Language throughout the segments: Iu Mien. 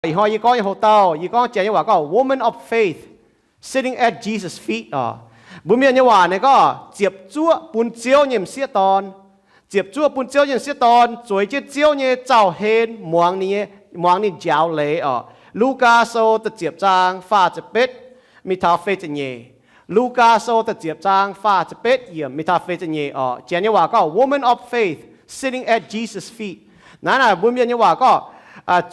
Ih hnoi yie gorngv nyei hoc-dauh, yie gorngv Janx nyei waac gorngv woman of faith sitting at Jesus' feet oc. Mbuo Mienh nyei waac naaic gorngv ziepc zuoqv bun Ziouv nyei m'sieqv dorn. Ziepc zuoqv bun Ziouv nyei m'sieqv dorn, zueiz jienv Ziouv nyei zaux-hlen, muangx ninh nyei, muangx ninh njaaux leiz oc. Lugaa Sou da'ziepc zaang faah ziepc betv mingh taux feix ziepc nyeic. Lugaa Sou da'ziepc zaang faah ziepc betv yiemc mingh taux feix ziepc nyeic oc. Janx nyei waac gorngv woman of faith sitting at Jesus' feet. Naaiv naaic mbuo Mienh nyei waac gorngv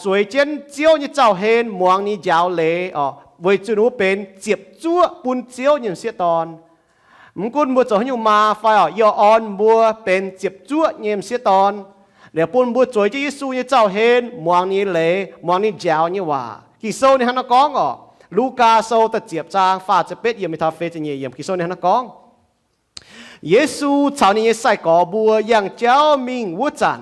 zueiz jienv Ziouv nyei zaux-hlen, muangx ninh njaaux leiz oc, weic zuqc ninh mbuo benx ziepc zuoqv bun Ziouv nyei m'sieqv dorn. Mv gunv mbuo zoux haaix nyungc maa fai oc, yie orn mbuo benx ziepc zuoqv nyei m'sieqv dorn, liuz bun mbuo zueiz jienv Yesu nyei zaux-hlen, muangx ninh nyei leiz, muangx ninh njaaux nyei waac. Ging-Sou ninh hnangv naaiv gorngv oc. Lugaa Sou da'ziepc zaang faah ziepc betv yiemc mingh taux feix ziepc nyeic yiemc, Ging-Sou ninh hnangv naaiv gorngv, Yesu caux ninh nyei sai-gorx mbuo yangh jauv mingh wuov zanc,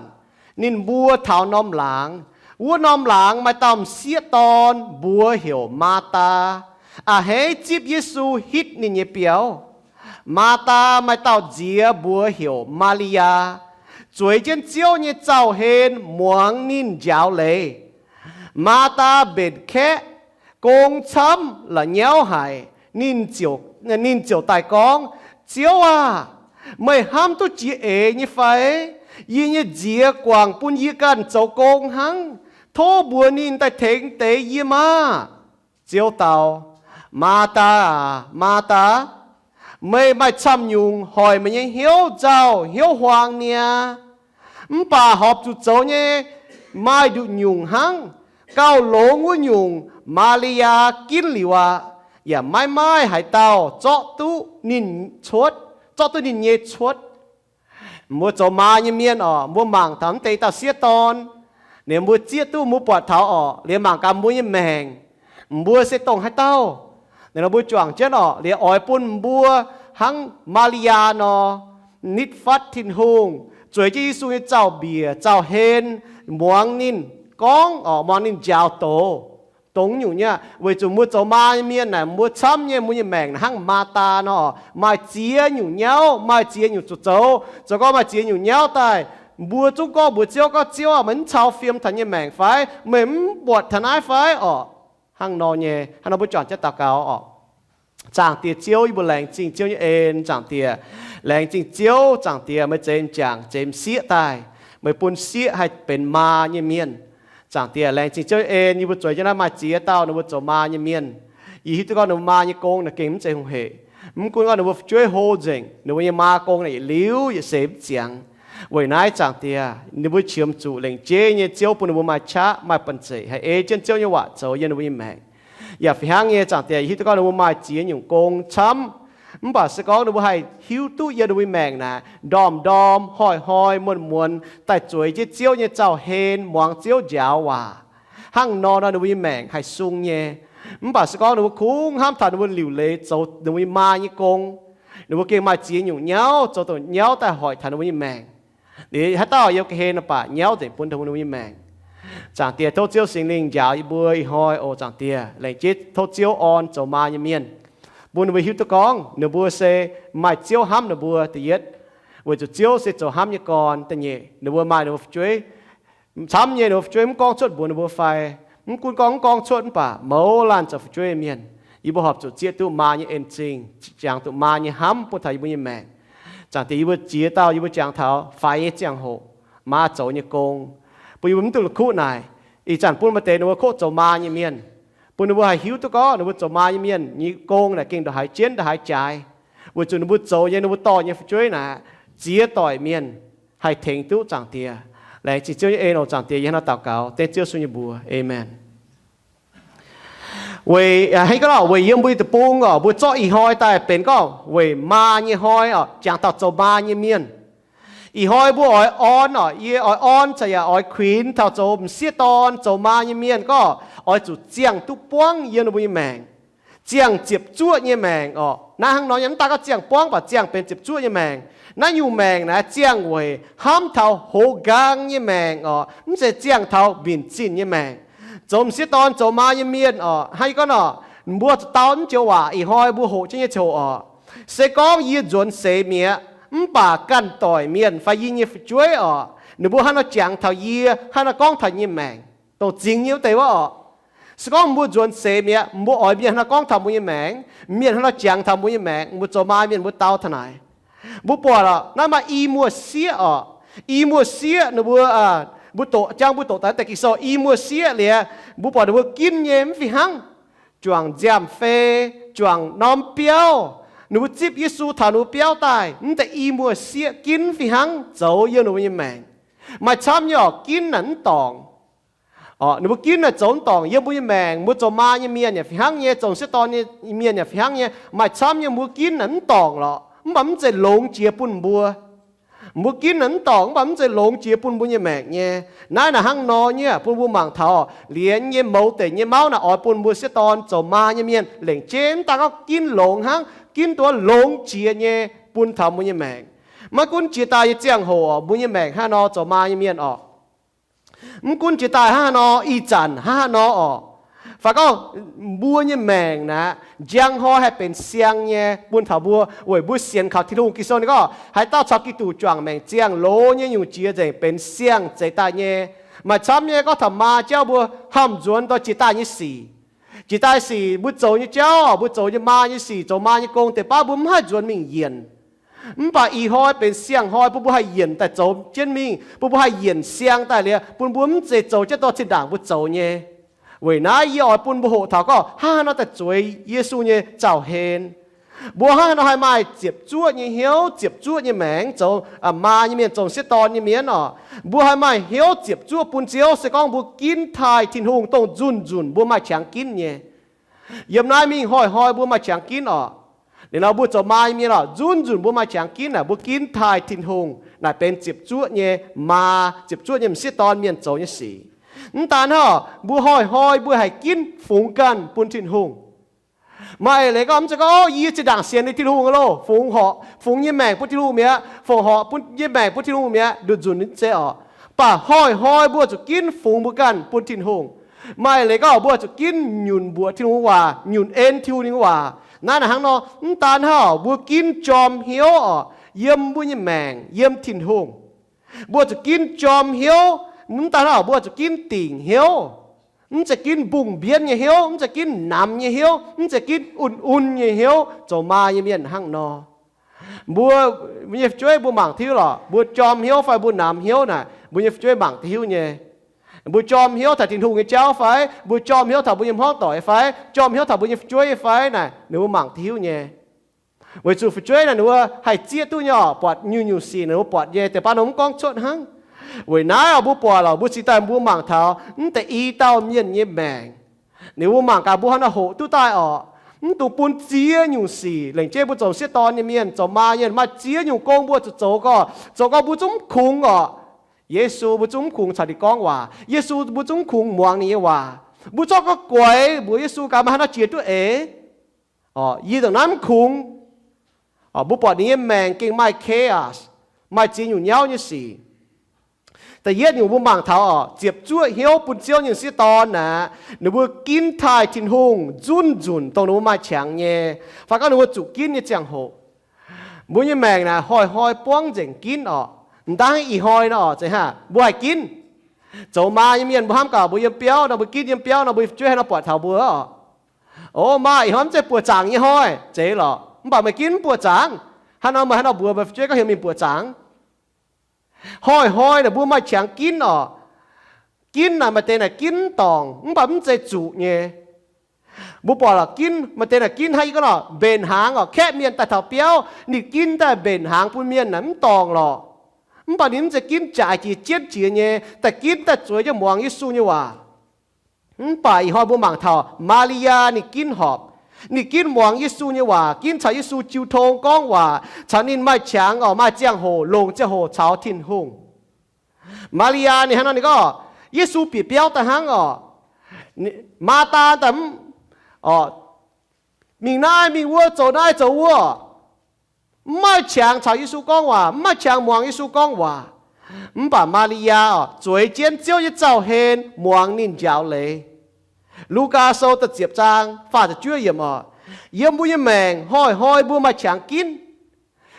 ninh mbuo taux norm laangz. Wuov norm laangz maaih dauh m'sieqv dorn mbuox heuc Maa^taa, a'hneiv zipv Yesu hitv ninh nyei biauv. Maa^taa maaih dauh nziex mbuox heuc Maa^li^yaa, zueiz jienv Ziouv nyei zaux-hlen, muangx ninh njaaux leiz. Maa^taa mbenc kaeqv, gong camv la'nyauv haic. Ninh, ninh ziouc daaih gorngv, Ziouv aah! Meih hnamv duqv jiex eix nyei fai? Yie nyei nziex guangc bun yie ganh zoux gong hnangv. Tov mbuox ninh daaih tengx deix yie maah! Ziouv dau, Maa^taa aah! Maa^taa, meih maaih camv nyungc hoic meih nyei hnyouv nzauh hnyouv huaang niaa. Mv baac horpc zuqc zoux nyei maaih nduqc nyungc hnangv. Gauh longx wuov nyungc, Maa^li^yaa ginv liuz aqv, yaac maiv maaih haaix dauh zorqv duqv ninh cuotv, zorqv duqv ninh nyei cuotv. Mbuo zoux maa nyei mienh oc, mbuo mangc taux mv deix dauh sieqv dorn, ninh mbuo zieqv duqv mbuo buatc taux oc, liuz mangc gaax mbuo nyei maengc, mbuo se dongh haaix dauh. Ninh nor mbuo juangc jienv oc, liuz oix bun mbuo hnangv Maa^li^yaa nor, nitv fatv Tin-Hungh, zueiz jienv Yesu nyei zaux-mbiec zaux-hlen, muangx ninh gorngv oc, muangx ninh njaaux doz. Dongh nyungc nyei, weic zuqc mbuo zoux maa nyei mienh naaic, mbuo camv nyei mbuo nyei maengc naaic hnangv Maa^taa nor, maaih ziex nyungc nyauv, maaih ziex nyungc zuqc zoux. Zoux gorngv maaih ziex nyungc nyauv daaih, mbuo zungv gorngv mbuox Ziouv gorngv, Ziouv aah! Meih mv cau fiem taux nyei maengc fai? Meih mv buatc taux naaiv fai? Oc, hnangv nor nyei. Hnangv nor mbuo juangc jienv daux gaux oc. Zaangc Diex Ziouv, yie mbuo laengz zingh Ziouv nyei en. Zaangc Diex, laengz zingh Ziouv. Zaangc Diex, meih zeix m'jangc zeix m'sieqv daaih, meih bun sieqv haih benx maa nyei mienh. Zaangc Diex, laengz zingh Ziouv nyei en, yie mbuo zueiz jienv naaiv maaih ziex dauh ninh mbuo zoux maa nyei mienh. Yie hiuv duqv gorngv ninh mbuo maa nyei gong naaic gengh mv zeiz hungh hec. Mv gunv gorngv ninh mbuo fu'jueiv hlo nzengc, ninh mbuo nyei maa gong naaic yietc liuz yietc seix mv ziangx. Weic naaiv Zaangc Diex, ninh mbuo qiemx zuqc lengc jeiv nyei Ziouv bun ninh mbuo maaih qaqv maaih banh zeic haih ei jienv Ziouv nyei waac zoux yiem ninh mbuo nyei maengc. Yaac fih hnangv nyei, Zaangc Diex, yie hiuv duqv gorngv ninh mbuo maaih ziex nyungc gong camv, mv baac se gorngv ninh mbuo haih hiuv duqv yiem ninh mbuo nyei maengc naaic, ndorm-ndorm, hnoi-hnoi, muonz-muonz daaih zueiz jienv Ziouv nyei zaux-hlen, muangx Ziouv njaaux waac, hnangv nor nor ninh mbuo nyei maengc haih sung nyei. Mv baac se gorngv ninh mbuo kungx hnamv taux ninh mbuo liuc leiz zoux ninh mbuo nyei maa nyei gong, ninh mbuo gengh maaih ziex nyungc nyauv zoux dongh nyauv daaih hoic taux ninh mbuo nyei maengc. Liuz haaix dauh yiem ga'hlen nor baac nyauv nzengc bun taux ninh mbuo nyei maengc. Zaangc Diex, tov Ziouv Singx Lingh njaaux yie mbuo ih hnoi oc. Zaangc Diex, laengz jeiv tov Ziouv orn zoux maa nyei mienh, bun ninh mbuo hiuv duqv gorngv ninh mbuo se maaih Ziouv hnamv ninh mbuo da'yietv, weic zuqc Ziouv se zoux hnamv nyei gorn. Da'nyeic, ninh mbuo maaih ninh mbuo fu'jueiv camv nyei, ninh mbuo fu'jueiv mv gorngv cuotv mbuox ninh mbuo fai? Mv gunv gorngv mv gorngv cuotv mv baac mouz laanh zoux fu'jueiv mienh, yie mbuo horpc zuqc zieqv duqv maa nyei en-zingh, jangx duqv maa nyei hnamv bun taux yie mbuo nyei maengc. Zaangc Diex, yie mbuo ziex dauh yie mbuo jangx taux faix nyei ziangh hoc, maa zoux nyei gong, bun yie mbuo mv duqv la'kuqv naaic. Ih zanc bun maaih deix ninh mbuo kov zoux maa nyei mienh, bun ninh mbuo haih hiuv duqv gorngv ninh mbuo zoux maa nyei mienh nyei gong naaic gengh ndongc haaix jienv ndongc haaix jaaix, weic zuqc ninh mbuo zoux nyei, ninh mbuo dorh nyei fu'jueiv naaic ziex doic mienh haih tengx duqv. Zaangc Diex, laengz zingh Ziouv nyei en oc. Zaangc Diex, yie hnangv naaiv daux gaux dengv Ziouv Yesu nyei mbuox, aamen. Weic, hnangv gorngv weic yiem mbuo nyei deic-bung oc, mbuo zorqv ih hnoi daaih benx gorngv weic maa nyei hnoi oc, jangx taux zoux maa nyei mienh. Ih hnoi mbuo oix orn oc, yie oix orn caux yaac oix kuinx taux zoux m'sieqv dorn, zoux maa nyei mienh gorngv oix zuqc ziangh duqv buangv yiem ninh mbuo nyei maengc, ziangh ziepc zuoqv nyei maengc oc. Naaiv hnangv nor nyei, mv daaih gorngv ziangh buangv baac ziangh benx ziepc zuoqv nyei maengc. Naaiv nyungc maengc naaiv ziangh weic hnamv taux hoz nqaang nyei maengc oc, mv zeiz ziangh taux minc zinh nyei maengc. Zoux m'sieqv dorn zoux maa nyei mienh oc, hnangv yie gorngv nor, mbuo zuqc dau mv joux waac ih hnoi mbuo hoqc jienv nyei ziangh hoc oc. Se gorngv yie nzuonx seix mi'aqv, mv baac ganh doic mienh fai yie nyei fu'jueiv oc, ninh mbuo hnangv nor jangx taux yie, hnangv nor gorngv taux yie nyei maengc, dongh zingx nyei wuov deix wuov oc. Se gorngv mbuo nzuonx seix mi'aqv, mbuo oix mienh haaix nor gorngv taux mbuo nyei maengc, mienh haaix nor jangx taux mbuo nyei maengc, mbuo zoux maa mienh mbuo dau taux naaic. Mbuo buatc lorqc, naaiv maaih i muoz-sieqv orqc. I muoz-sieqv ninh mbuo, mbuo doqc, jangx mbuo doqc daaih deix Ging-Sou, i muoz-sieqv liuz, mbuo buatc ninh mbuo ginv nyei mv fih hnangv. Juangc nziaamv-fei, juangc norm biauv, ninh mbuo zipv Yesu taux ninh mbuo biauv daaih, mv deix i muoz-sieqv ginv mv fih hnangv zoux yiem ninh mbuo nyei maengc. Maaih camv nyei orqc, ginv naaic mv dorngc. Orqc, ninh mbuo ginv naaic zoux mv dorngc. Yiem mbuo nyei maengc, mbuo zoux maa nyei mienh yaac fih hnangv nyei, zoux m'sieqv dorn nyei mienh yaac fih hnangv nyei. Maaih camv nyei mbuo ginv naaic mv dorngc lorqc, mv baac mv zeiz longx jiex bun mbuo. Mbuo ginv naaic mv dorngc, mv baac mv zeiz longx jiex bun mbuo nyei maengc nyei. Naaiv naaic hnangv nor nyei bun mbuo mangc taux liuz nyei mouz deic nyei mauv naaic oix bun mbuo m'sieqv dorn zoux maa nyei mienh lengc jeiv mv daan gorngv ginv longx hnangv, ginv duqv longx jiex nyei bun taux mbuo nyei maengc. Maiv gunv jiex daaih nyei ziangh hoc mbuo nyei maengc hnangv nor zoux maa nyei mienh orqc, mv gunv jiex daaih hnangv haaix nor, ih zanc hnangv haaix nor orqc, fai gorngv mbuo nyei maengc naaic njang hnoi haih benx siang nyei bun taux mbuo weic mbuo sienx kaux Tin-Hungh. Ging-Sou ninh gorngv haaix dauh caux Giduc juangc maengc ziangh, loz nyei nyungc jiex nzengc benx siang-zeix daaih nyei. Maaih camv nyei gorngv taux maa jauv mbuo hnamv nzuonx dorh jiex daaih nyei sic. Jiex daaih sic mbuo zoux nyei jauv, mbuo zoux nyei maa nyei sic, zoux maa nyei gong deix baav mbuo mv haih nzuonx mingh yienc. Mv baac ih hnoi benx siang-hnoi bun mbuo haih yienc daaih zoux jienv mingh, bun mbuo haih yienc siang daaih liuz, bun mbuo mv zeiz zoux jienv dorh zinh ndaangc mbuo zoux nyei. Weic naaiv yie oix bun mbuo hoqc taux gorngv hnangv haaix nor daaih zueiz Yesu nyei zaux-hlen. Mbuo hnangv haaix nor haih maaih ziepc zuoqv nyei hnyouv, ziepc zuoqv nyei maengc zoux maa nyei mienh, zoux m'sieqv dorn nyei mienh orqc. Mbuo haih maaih hnyouv ziepc zuoqv bun Ziouv se gorngv mbuo ginv taaih Tin-Hungh dongh nzunc nzunc mbuo maaih qangx ginv nyei. Yiem naaiv mingh hnoi-hnoi mbuo maaih qangx ginv orqc. Liuz nor mbuo zoux maa nyei mienh orqc, nzunc nzunc mbuo maaih qangx ginv naaic, mbuo ginv taaih Tin-Hungh naaic benx ziepc zuoqv nyei maa, ziepc zuoqv nyei m'sieqv dorn mienh zoux nyei sic. Mv daan hnangv, mbuo hnoi-hnoi mbuo haih ginv fungx ganh bun Tin-Hungh. Maaih eix leiz gorngv mv zeiz gorngv, Yie zinh ndaangc sienx liuz Tin-Hungh loh, fungx horc fungx nyei maengc bun Tin-Hungh mi'aqv, fongc horc bun nyei maengc bun Tin-Hungh mi'aqv. Nzunc nzunc nyei zeiz orqc. Mv baac hnoi-hnoi mbuo zuqc ginv fungx mbuo ganh bun Tin-Hungh. Maaih eix leiz gorngv mbuo zuqc ginv nyunc mbuoqc Tin-Hungh waac, nyunc en Tin-Hungh nyei waac. Naaiv naaic hnangv nor, mv daan hnangv mbuo ginv jorm hnyouv orqc, yiem mbuo nyei maengc, yiem Tin-Hungh. Mbuo zuqc ginv jorm hnyouv. Mv daan hnangv mbuo zuqc ginv dingc hnyouv. Mv zeiz ginv mbungh mbienv nyei hnyouv, mv zeiz ginv namx nyei hnyouv, mv zeiz ginv un-un nyei hnyouv. Zoux maa nyei mienh hnangv nor, mbuo nyei fu'jueiv mbuo mangc tiuv lorqc, mbuo jorm hnyouv fai mbuo namx hnyouv naaic, mbuo nyei fu'jueiv mangc da'hiuv nyei. Mbuo jorm hnyouv taux Tin-Hungh nyei jauv fai mbuo jorm hnyouv taux mbuo nyei hmuangv doic fai jorm hnyouv taux mbuo nyei fu'jueiv fai naaic, ninh mbuo mangc da'hiuv nyei. Weic zuqc fu'jueiv naaic ninh mbuo haih zieqv duqv nyei orqc, buatc nyungc-nyungc sic ninh mbuo buatc nyei, deix baav ninh mv gorngv cuotv hnangv. Weic naaiv orqc, mbuo buatc lorqc, mbuo cingx daaih mbuo mangc taux mv deix i dauh mienh nyei maengc. Ninh mbuo mangc gaax mbuo hnangv nor hoqc duqv daaih orqc. Mv dungx bun ziex nyungc sic lengc jeiv mbuo zoux m'sieqv dorn nyei mienh, zoux maa nyei mienh, maaih ziex nyungc gong mbuo zuqc zoux gorqv, zoux gorqv mbuo zungv mv kungx orqc. Yesu mbuo zungv mv kungx caux ninh gorngv waac. Yesu mbuo zungv mv kungx muangx ninh nyei waac. Mbuo zorqv gorngv guaix mbuox Yesu gaax, maaih haaix nor jiex duqv eix? Yie ndongc naaiv mv kungx. Mbuo buatc ninh nyei maengc gengh maaih chaos, maaih ziex nyungc nyauv nyei sic. Da'yietv nyungc mbuo mangc taux orqc, ziepc zuoqv hnyouv bun Ziouv nyei m'sieqv dorn naaic, ninh mbuo ginv taaih Tin-Hungh nzunc nzunc dongh ninh mbuo maaih qangx nyei, fai gorngv ninh mbuo zuqc ginv nyei ziangh hoc. Mbuo nyei maengc naaic hnoi-hnoi buangv nzengc ginv orqc. M'dangv ih hnoi nor orqc, zeiz hnangv mbuo haih ginv. Zoux maa nyei mienh mbuo hnamv gaax mbuo yiem biauv nor, mbuo ginv yiem biauv nor, mbuo nyei fu'jueiv haaix nor buatc taux mbuo orqc, O, maa ih hnoi mv zeiz buoqc zaangc nyei hnoi, zeiz lorqc. Mv baac meih ginv mv buoqc zaangc. Hnangv nor meih haaix nor mbuox meih fu'jueiv gorngv heuc mingh buoqc zaangc? Hnoi-hnoi naaic mbuo maaih qangx ginv orqc. Ginv naaic maaih deix naaic ginv mv dorngc, mv baac mv zeiz zuqc nyei. Mbuo buatc lorqc, ginv maaih deix naaic ginv hnangv yie gorngv nor, mbenc hnaangx orqc, kaeqv mienh daaih taux biauv, ninh ginv daaih mbenc hnaangx bun mienh naaic mv dorngc lorqc. Mv baac ninh mv zeiz ginv jaaix jiex jienv jiex nyei, daaih ginv daaih zueiz jienv muangx Yesu nyei waac. Mv baac ih hnoi mbuo mangc taux Maa^li^yaa ninh ginv horpc. Ninh ginv muangx Yesu nyei waac, ginv caux Yesu jiu tong gorngv waac, caux ninh maaih qangx orqc, maaih ziangh hoc, longc ziangh hoc caux Tin-Hungh. Maa^li^yaa ninh hnangv nor ninh gorngv, Yesu bieqc biauv daaih hnangv orqc. Maa^taa daaih mv, orqc, mingh naaiv mingh wuov, zoux naaiv zoux wuov, mv maaih qangx caux Yesu gorngv waac, mv maaih qangx muangx Yesu gorngv waac. Mv baac Maa^li^yaa orqc, zueiz jienv Ziouv nyei zaux-hlen muangx ninh njaaux leiz. Lugaa Sou da'ziepc zaang faah ziepc juov yiemc orqc, yiem mbuo nyei maengc hnoi-hnoi mbuo maaih qangx ginv.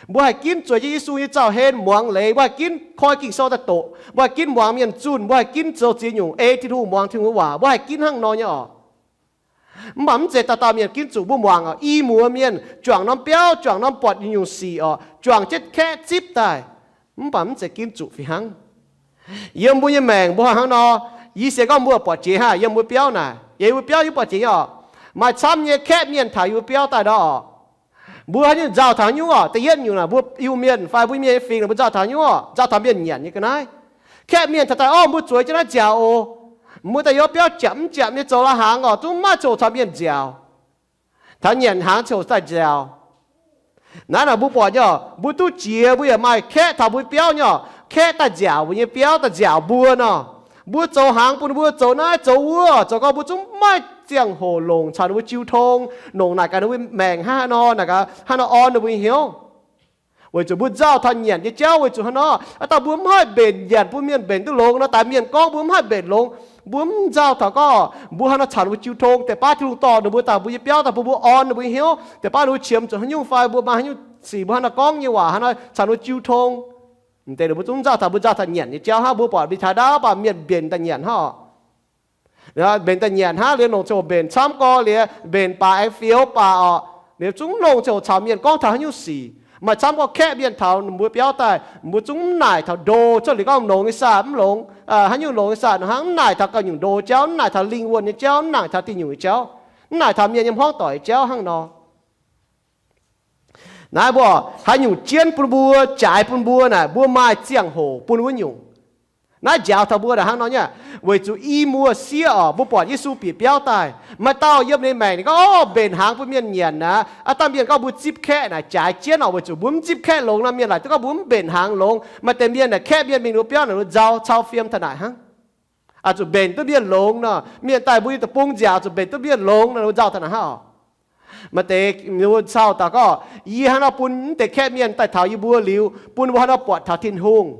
Mbuo haih ginv zueiz jienv Yesu nyei zaux-hlen muangx leiz, mbuo haih ginv koi Ging-Sou daaih doqc, mbuo haih ginv muangx mienh zunh, mbuo haih ginv zoux ziex nyungc ei Tin-Hungh, muangx Tin-Hungh nyei waac, mbuo haih ginv hnangv nor nyei orqc. Mv baac mv zeiz dauh dauh mienh ginv zuqc. Mbuo muangx oc, i muoz mienh juangc norm biauv, juangc norm buatc nyungc-nyungc sic oc, juangc jienv kaeqv zipv daaih. Mv baac mv zeiz ginv zuqc fih hnangv. Yiem mbuo nyei maengc mbuo hnangv nor, yie sienx gorngv mbuo buatc jiex hnangv yiem mbuo biauv naaic. Yiem mbuo biauv yie buatc jiex nyei oc, maaih camv nyei kaeqv mienh taux yie mbuo biauv daaih ndau oc. Mbuo haaix nyungc nzauh taux haaix nyungc oc, da'yietv nyungc naaic mbuo Iu-Mienh fai mbuo mienh nyei fingx naaic mbuo nzauh taux haaix nyungc oc, nzauh taux mienh nyanc nyei ga'naaiv. Kaeqv mienh taux daaih, orv, mbuo zueiz jienv naaiv nziaauc oc. Mbuo daaih yiem biauv japc mv japc nyei zoux la'hnaangx oc, zungv maiv ziouc caux mienh nziaauc. Taux nyanc hnaangx ziouc daaih nziaauc. Naaiv naaic mbuo buatc nyei oc, mbuo duqv jiex mbuo yaac maaih kaeqv taux mbuo biauv nyei oc, kaeqv daaih nziaauc mbuo nyei biauv, daaih nziaauc mbuo nor. Mbuo zoux hnaangx bun mbuo zoux naaiv zoux wuov, zoux gau mbuo zungv maiv ziangh hoc longc caux ninh mbuo jiu tong, longc naaic gaax ninh mbuo maengc hnangv haaix nor, naaic gaax hnangv haaix nor orn ninh mbuo nyei hnyouv. Weic zuqc mbuo nzauh taux nyanc nyei jauv. Weic zuqc hnangv nor, aa, dauh mbuo mv haih mbenc nyanc bun mienh mbenc duqv longx nor, daaih mienh gorngv mbuo mv haih mbenc longx. Mbuo mv nzauh taux gorngv mbuo hnangv haaix nor caux ninh mbuo jiu tong, deix baav Tin-Hungh dorh ninh mbuo daaih mbuo nyei biauv daaih bun mbuo orn ninh mbuo nyei hnyouv, deix baav ninh mbuo qiemx zuqc haaix nyungc fai mbuo maaih haaix nyungc sic mbuo hnangv haaix nor gorngv nyei waac, hnangv haaix nor caux ninh mbuo jiu tong. M'deix ninh mbuo zungv nzauh taux, mbuo nzauh taux nyanc nyei jauv hnangv. Mbuo buatc mingh taux ndaauv baac mienh mbenc daaih nyanc hnangv oc. Mbenc daaih nyanc hnangv liuz longc ziangh hoc mbenc camv gorx liuz, mbenc baac aengx fioux baac oc, liuz zungv longc ziangh hoc caux mienh gorngv taux haaix nyungc sic. Maaih camv gorngv kaeqv mienh taux ninh mbuo biauv daaih, mbuo zungv mv naaic taux ndo cuotv liuz gorngv longx nyei saah, mv longx, haaix nyungc longx nyei saah, hnangv mv naaic taux gauh nyungc ndo jauv, mv naaic taux lingh wuonh nyei jauv, mv naaic taux diuh nyungc nyei jauv, mv naaic taux mienh nyei hmuangv doic nyei jauv hnangv nor. Naaiv mbuo haaix nyungc jienv bun mbuo, jaaix bun mbuo naaic, mbuo maaih ziangh hoc bun wuov nyungc. Naaiv njaaux taux mbuo naaic hnangv nor nyei, weic zuqc i muoz-sieqv oc, mbuo buatc Yesu bieqc biauv daaih, maaih dauh yiem ninh maengc ninh gorngv, orv, mbenc hnaangx bun mienh nyanc aqv. Aa, dauh mienh gorngv mbuo zipv kaeqv naaic jaaix jienv oc, weic zuqc mbuo mv zipv kaeqv longx nor, mienh laaic duqv gorngv mbuo mv mbenc hnaangx longx. Maaih deix mienh naaic kaeqv mienh mingh ninh mbuo biauv naaic, ninh mbuo nzauh cau fiem taux naaic hnangv. Oix zuqc mbenc duqv mienh longx nor, mienh daaih mbuo nyei deic-bung nziaauc, zuqc mbenc duqv mienh longx nor, ninh mbuo nzauh taux naaic hnangv oc. Maaih deix ninh mbuo cau daaih gorngv, yie hnangv nor bun mv deix kaeqv mienh daaih taux yie mbuo liuz, bun mbuo hnangv nor buatc taux Tin-Hungh,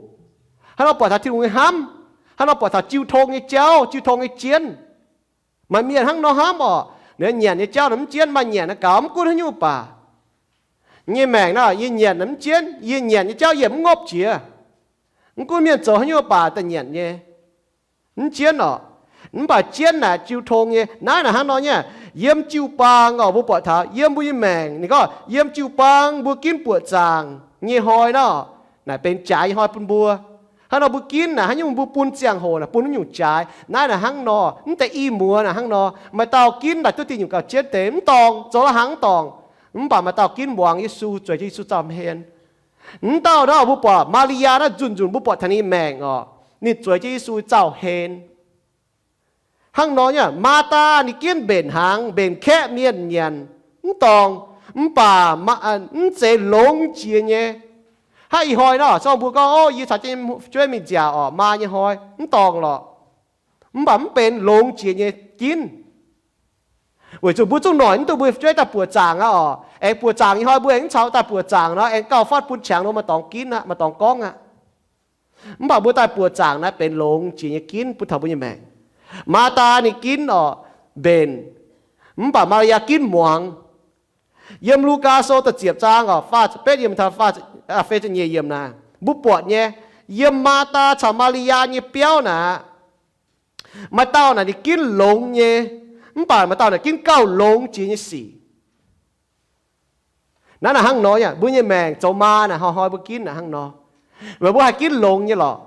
hnangv nor buatc taux Tin-Hungh nyei hnamv, hnangv nor buatc taux jiu tong nyei jauv, jiu tong nyei jienv. Maaih mienh hnangv nor hnamv oc, ninh nyanc nyei jauv naaic mv jienv, maaih nyanc naaic gaux mv gunv haaix nyungc baac, nyei maengc nor, yie nyanc naaic mv jienv, yie nyanc nyei jauv yie mv ngopv jiex. Mv gunv mienh zoux haaix nyungc baac daaih nyanc nyei, mv jienv oc. Mv baac jienv naaic jiu tong nyei. Naaiv naaic hnangv nor nyei, yiem jiu-baang oc, mbuo buatc taux yiem mbuo nyei maengc ninh gorngv yiem jiu-baang mbuo ginv buoqc zaangc nyei hnoi nor, naaic benx jaaix nyei hnoi bun mbuo. Hnangv nor mbuo ginv naaic haaix nyungc mbuo bun ziangh hoc naaic bun wuov nyungc jaaix. Naaiv naaic hnangv nor, mv deix i muoz naaic hnangv nor, maaih dauh ginv daaih duqv diuh nyungc gauh jienv deix mv dorngc, zoux la'hnaangx mv dorngc. Mv baac maaih dauh ginv muangx Yesu, zueiz jienv Yesu zaux hlen. Mv dauh nor mbuo buatc Maa^li^yaa naaiv nzunc nzunc mbuo buatc taux ninh maengc oc, ninh zueiz jienv Yesu zaux hlen. Hnangv nor nyei, Maa^taa ninh ginv mbenc hnaangx, mbenc kaeqv mienh nyanc, mv dorngc, mv baac mv zeiz longx jiex nyei. Hnangv ih hnoi nor, sorng mbuo gorngv, o, yie caux jienv fu'jueiv mingh nziaauc oc, maa nyei hnoi, mv dorngc lorqc. Mv baac mv benx longx jiex nyei ginv. Weic zuqc mbuo zungv noic mv duqv mbuo fu'jueiv daaih buoqc zaangc aqv oc. Aengx buoqc zaangc nyei hnoi mbuo aengx mv caux daaih buoqc zaangc nor, aengx gauh fatv bun qangx nor maaih dorngx ginv aqv, maaih dorngx gorngv aqv. Mv baac mbuo daaih buoqc zaangc naaiv benx longx jiex nyei ginv bun taux mbuo nyei maengc. Maa^taa ninh ginv oc, mbenc. Mv baac Maa^li^yaa ginv muangx. Yiem Lugaa Sou da'ziepc zaang oc, faah ziepc betv yiemc taux fei ziepc nyeic yiemc naaic, mbuo buatc nyei, yiem Maa^taa caux Maa^li^yaa nyei biauv naaic, maaih dauh naaic ninh ginv longx nyei, mv baac maaih dauh naaic ginv gauh longx jiex nyei sic. Naaiv naaic hnangv nor, mbuo nyei maengc zoux maa naaic hnoi-hnoi mbuo ginv naaic hnangv nor. Weic mbuo haih ginv longx nyei lorqc,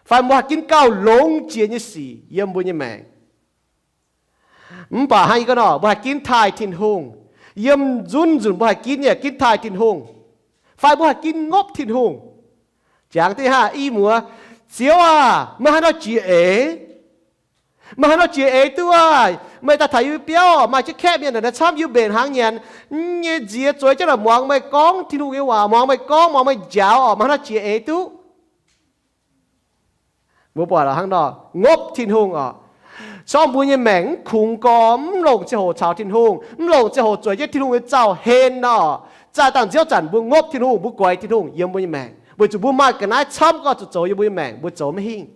fai mbuo haih ginv gauh longx jiex nyei sic yiem mbuo nyei maengc. Mv baac hnangv yie gorngv nor, mbuo haih ginv taaih Tin-Hungh. Yiem nzunc nzunc mbuo haih ginv nyei, ginv taaih Tin-Hungh, fai mbuo haih ginv ngopv Tin-Hungh. Jangx diqv hnangv i muoz, Ziouv aah! Meih haaix nor jiex eix? Meih haaix nor jiex eix duqv aah! Meih daaih taux yie biauv, maaih jienv kaeqv mienh naaic camv, yie mbenc hnaangx nyanc, nyei nziex zueiz jienv naaic muangx meih gorngv Tin-Hungh nyei waac, muangx meih gorngv, muangx meih njaaux oc, meih haaix nor jiex eix duqv? Mbuo buatc hnangv nor, ngopv Tin-Hungh oc. Sorng mbuo nyei maengc mv kungx gorx, mv longc ziangh hoc caux Tin-Hungh, mv longc ziangh hoc zueiz jienv Tin-Hungh nyei zaux-hlen nor, zaah dangh nziouv zanc mbuo ngopv Tin-Hungh, mbuo guaix Tin-Hungh yiem mbuo nyei maengc, weic zuqc mbuo maaih ga'naaiv camv gorngv zuqc zoux yiem mbuo nyei maengc, mbuo zoux maiv hingh.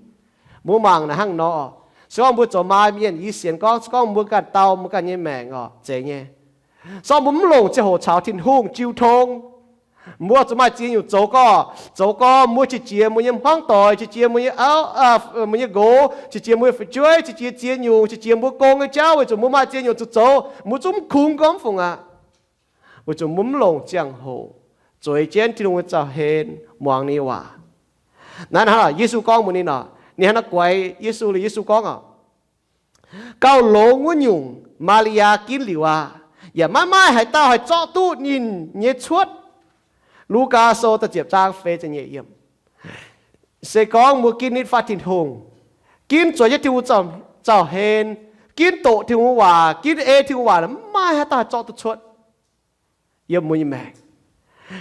Mbuo mangc naaic hnangv nor, se gorngv mbuo zoux maa mienh, yie sienx gorngv, se gorngv mbuo ganh dau mbuo ganh nyei maengc oc, zeiz nyei. Sorng mbuo mv longc ziangh hoc caux Tin-Hungh jiu tong, Mbuo zuqc maaih ziex nyungc zoux gorx, zoux gorx mbuo qiex jiez mbuo nyei hmuangv doic, qiex jiez mbuo nyei auv, mbuo nyei nqox, qiex jiez mbuo nyei fu'jueiv, qiex jiez ziex nyungc, qiex jiez mbuo gong nyei jauv, weic zuqc mbuo maaih ziex nyungc zuqc zoux, mbuo zungv mv kungx gorngv mv fungc aqv. Weic zuqc mbuo mv longc ziangh hoc zueiz jienv Tin-Hungh nyei zaux-hlen muangx ninh nyei waac. Naaiv hnangv Yesu gorngv mbuox ninh oc, ninh hnangv naaiv guaix Yesu, Yesu gorngv oc, gauh longx wuov nyungc Maa^li^yaa ginv liuz aqv, yaac maiv maaih haaix dauh haih zorqv duqv ninh nyei cuotv. Lugaa Sou da'ziepc zaang feix ziepc nyeic yiem. Se gorngv mbuo ginv nitv fatv Tin-Hungh, ginv zueiz jienv Tin-Hungh zaux-hlen, ginv doqc Tin-Hungh waac, ginv ei Tin-Hungh waac, maiv maaih haaix dauh haih zorqv duqv cuotv yiem mbuo nyei maengc.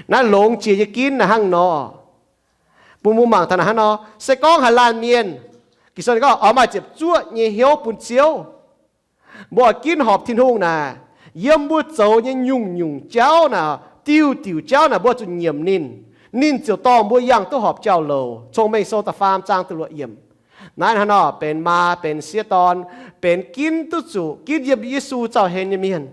Naaiv longx jiex nyei ginv naaiv hnangv nor. Bun mbuo mangc taux naaiv hnangv nor, se gorngv haaix laanh mienh, Ging-Sou ninh gorngv, oix maaih ziepc zuoqv nyei hnyouv bun Ziouv. Mbuo oix ginv horpc Tin-Hungh naaic, yiem mbuo zoux nyei nyungc-nyungc jauv naaic, diuh diuc jauv naaic mbuo zuqc nyiemc ninh, ninh ziouc dorh mbuo yangh duqv horpc jauv-louc. Cong-Mengh Sou da'faam zaang da'luoqc yiem. Naaiv hnangv nor benx maa, benx sieqv dorn, benx ginv duqv zuqc, ginv yiem Yesu zaux-hlen nyei mienh,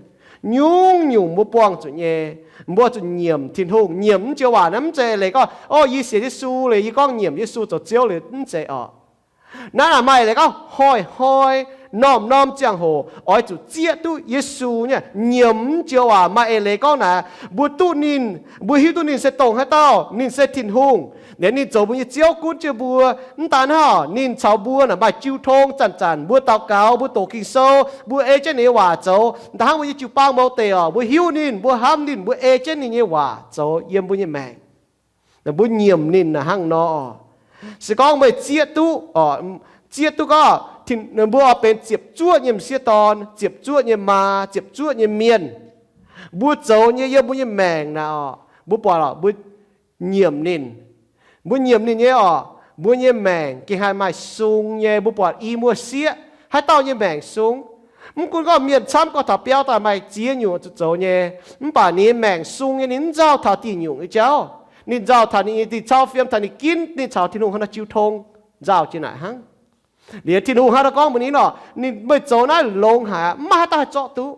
nyungc-nyungc mbuo buangh zuqc nyei, mbuo zuqc nyiemc Tin-Hungh. Nyiemc mv joux waac naaiv mv zeiz leiz gorngv, o, yie sienx Yesu liuz yie gorngv nyiemc Yesu zoux Ziouv liuz, mv zeiz orqc. Naaiv maaih leiz gorngv hnoi-hnoi, norm-norm ziangh hoc oix zuqc zieqv duqv Yesu nyei. Nyiemc mv joux waac maaih eix leiz gorngv naaic, mbuo duqv ninh, mbuo hiuv duqv ninh se dongh haaix dauh. Ninh se Tin-Hungh, liuz ninh zoux mbuo nyei Ziouv gunv jienv mbuo. Mv daan hnangv, ninh caux mbuo naaic maaih jiu tong. Zanc-zanc mbuo daux gaux, mbuo doqc Ging-Sou, mbuo ei jienv ninh nyei waac zoux. Da'hnangv mbuo nyei jiu-baang mouz deic oc, mbuo hiuv ninh, mbuo hnamv ninh, mbuo ei jienv ninh nyei waac zoux yiem mbuo nyei maengc. Mbuo nyiemc ninh naaic hnangv nor. Se gorngv meih zieqv duqv, zieqv duqv gorngv mbuo oix benx ziepc zuoqv nyei m'sieqv dorn, ziepc zuoqv nyei maa, ziepc zuoqv nyei mienh, mbuo zoux nyei yiem mbuo nyei maengc naaic oc, mbuo buatc oc, mbuo nyiemc ninh. Mbuo nyiemc ninh nyei oc, mbuo nyei maengc gengh haih maaih sung nyei. Mbuo buatc i muoz-sieqv haaix dauh nyei maengc sung? Mv gunv gorngv mienh camv gorngv taux biauv daaih maaih ziex nyungc zuqc zoux nyei, mv baac ninh nyei maengc sung nyei, ninh mv nzauh taux diuh nyungc nyei jauv. Ninh nzauh taux ninh nyei dingh cau fiem, taux ninh ginv ninh caux Tin-Hungh hnangv nor jiu tong, nzauh jiex naaic hnangv. Liuz Tin-Hungh hnangv nor gorngv mbuox ninh nor, ninh, meih zoux naaiv longx haic, mv maaih haaix dauh haih zorqv duqv.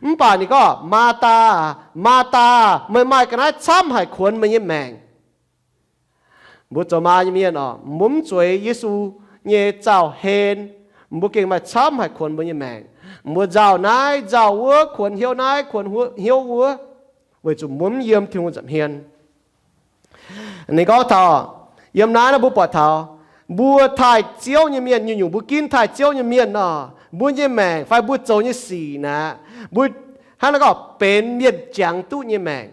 Mv baac ninh gorngv, Maathaa, Maathaa, meih maaih ga'naaiv camv haic kuonx meih nyei maengc. Mbuo zoux maa nyei mienh oc, mbuo mv zueiz Yesu nyei zaux-hlen, mbuo gengh maaih camv haic kuonx mbuo nyei maengc. Mbuo nzauh naaiv nzauh wuov, kuonx hnyouv naaiv kuonx hnyouv wuov, weic zuqc mbuo mv yiem Tin-Hungh nza'hmien. Ninh gorngv taux, yiem naaiv naaiv mbuo buatc taux, mbuo taaih Ziouv nyei mienh, nyungc-nyungc mbuo ginv taaih Ziouv nyei mienh nor, mbuo nyei maengc fai mbuo zoux nyei sic naaic, mbuo hnangv naaiv gorngv benx mienh jangx duqv nyei maengc.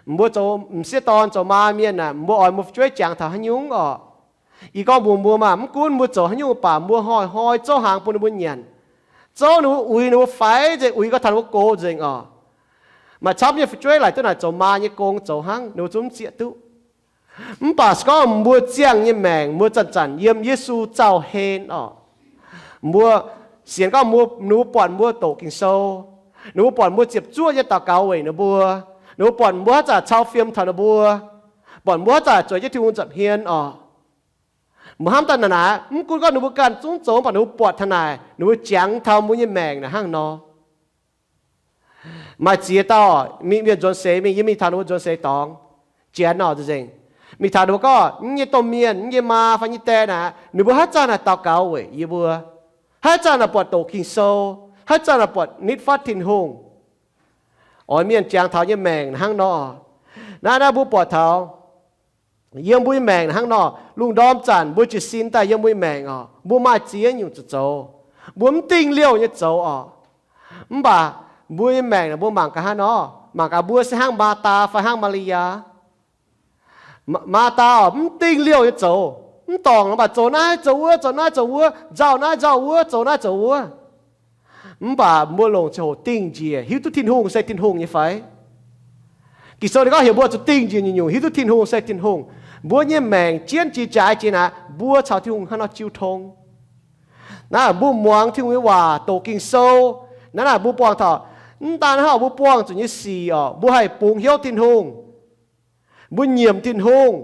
Mbuo zoux m'sieqv dorn zoux maa mienh naaic, mbuo oix mbuo fu'jueiv jangx taux haaix nyungc orqc? Yie gorngv mbuox mbuo maah, mv gunv mbuo zoux haaix nyungc baac mbuo hnoi-hnoi zouv hnaangx bun ninh mbuo nyanc, zouv ninh mbuo uix ninh mbuo faix nzengc, uix gau taux ninh mbuo gox nzengc orqc. Maaih camv nyei fu'jueiv laaic duqv naaic zoux maa nyei gong zoux hnangv, ninh mbuo zungv mv zieqv duqv. Mv baac se gorngv mbuo ziangh nyei maengc, mbuo zanc-zanc yiem Yesu zaux-hlen orqc, mbuo sienx gorngv mbuo, ninh mbuo buatc mbuo doqc Ging-Sou, ninh mbuo buatc mbuo ziepc zuoqv nyei daux gaux weic ninh mbuo, ninh mbuo buatc mbuo haaix zanc cau fiem taux ninh mbuo, buatc mbuo haaix zanc zueiz jienv Tin-Hungh nza'hmien orqc. Mbuo hnamv daaih naaic, mv gunv gorngv ninh mbuo ganh zungv zoux, mv baac ninh mbuo buatc taux naaic, ninh mbuo jangx taux mbuo nyei maengc naaic hnangv nor. Maaih ziex dauh mingh mienh nzuonx seix mingh, yie mingh taux ninh mbuo nzuonx seix dorngx, janx orqc, nzengc. Mingh taux ninh mbuo gorngv, mv nyei domh mienh, mv nyei maa fai nyei die naaic, ninh mbuo haaix zanc naaic daux gaux weic yie mbuo, haaix zanc naaic buatc doqc Ging-Sou, haaix zanc naaic buatc nitv fatv Tin-Hungh. Oix mienh jangx taux nyei maengc hnangv nor. Naaiv naaiv mbuo buatc taux yiem mbuo nyei maengc hnangv nor, lungh ndorm zanc mbuo jiez sin daaih yiem mbuo nyei maengc orqc, mbuo maaih ziex nyungc zuqc zoux. Mbuo mv dingh liouh nyei zoux orqc. Mv baac mbuo nyei maengc naaic mbuo mangc gaax hnangv nor, mangc gaax mbuo se hnangv Maataa fai hnangv Maa^li^yaa. Maataa orqc, mv dingh liouh nyei zoux, mv dorngc nor, mv baac zoux naaiv zoux wuov, zoux naaiv zoux wuov, nzauh naaiv nzauh wuov, zoux naaiv zoux wuov. Mv baac mbuo longc ziangh hoc dingh njiec, hiuv duqv Tin-Hungh se Tin-Hungh nyei fai? Ging-Sou ninh gorngv heuc mbuo zuqc dingh njiec nyungc-nyungc, hiuv duqv Tin-Hungh se Tin-Hungh. Mbuo nyei maengc jienv jiex jaaix jiex naaic, mbuo caux Tin-Hungh hnangv nor jiu tong. Naaiv mbuo muangx Tin-Hungh nyei waac, doqc Ging-Sou. Naaiv naaic mbuo buangh taux, mv daan hnangv mbuo buangh zuqc nyei sic orqc, mbuo haih bungx hnyouv Tin-Hungh, mbuo nyiemc Tin-Hungh.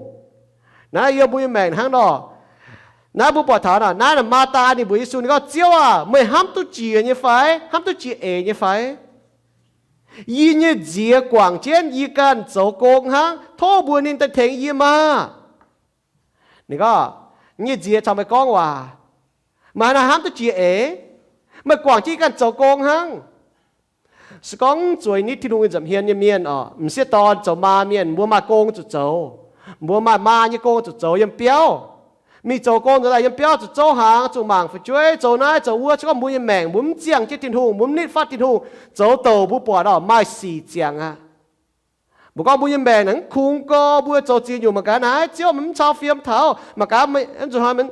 Naaiv yiem mbuo nyei maengc hnangv nor. Naaiv mbuo buatc taux naaiv, naaiv Maataa ninh mbuox Yesu, ninh gorngv, Ziouv aah, meih hnamv duqv jiex nyei fai? Hnamv duqv jiex eix nyei fai? Yie nyei nziex guangc jienv yie ganh zoux gong hnangv. Tov mbuox ninh daaih tengx yie maah! Ninh gorngv, Yie nyei nziex caux meih gorngv waac, meih haaix nor hnamv duqv jiex eix? Meih guangc jienv yie ganh zoux gong hnangv. Se gorngv zueiz nitv Tin-Hungh nyei nza'hmien nyei mienh oc, m'sieqv dorn zoux maa mienh, mbuo maaih gong zuqc zoux. Mbuo maaih maa nyei gong zuqc zoux yiem biauv. Mingh zoux gong nzuonx daaih yiem biauv zuqc zouv hnaangx, zuqc mangc fu'jueiv, zoux naaiv zoux wuov. Se gorngv mbuo nyei maengc mbuo mv ziangh jienv Tin-Hungh, mbuo mv nitv fatv Tin-Hungh, zoux douc mbuo buatc oc, maaih sic ziangx aqv. Mbuo gorngv mbuo nyei maengc naaic mv kungx gorx, mbuo zoux ziex nyungc mangc gaax naaiv Ziouv mv cau fiem taux, mangc gaax nzunc hnoi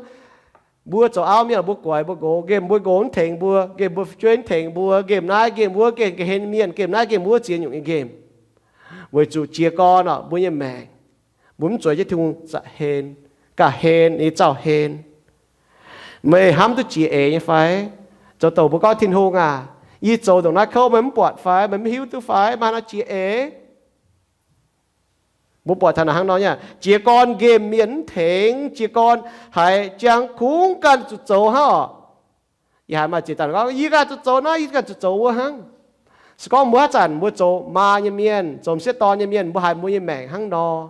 mbuo zoux auv mienh, mbuo goix mbuo nqox, nqemh mbuo nqox mv tengx mbuo, nqemh mbuo fu'jueiv mv tengx mbuo, nqemh naaiv nqemh wuov, nqemh ga'hlen mienh, nqemh naaiv nqemh wuov, ziex nyungc nyei nqemh. Weic zuqc jiez gorn oc, mbuo nyei maengc mbuo mv zueiz jienv Tin-Hungh za'hlen, ga'hlen, ninh zauh hlen. Meih hnamv duqv jiex eix nyei fai? Zoux douc mbuo gorngv, Tin-Hungh aac, yie zoux ndongc naaiv kouv meih mv buatc fai? Meih mv hiuv duqv fai? Maaih nor jiex eix. Mbuo buatc taux naaic hnangv nor nyei, jiez gorn nqemh mienh mv tengx, jiez gorn haiz jangx kungx ganh zuqc zoux hnangv oc. Yie haiz maaih ziex dauh gorngv, Yie ganh zuqc zoux naaiv, yie ganh zuqc zoux wuov hnangv. Se gorngv mbuo haaix zanc mbuo zoux maa nyei mienh, zoux m'sieqv dorn nyei mienh, mbuo haiz mbuo nyei maengc hnangv nor,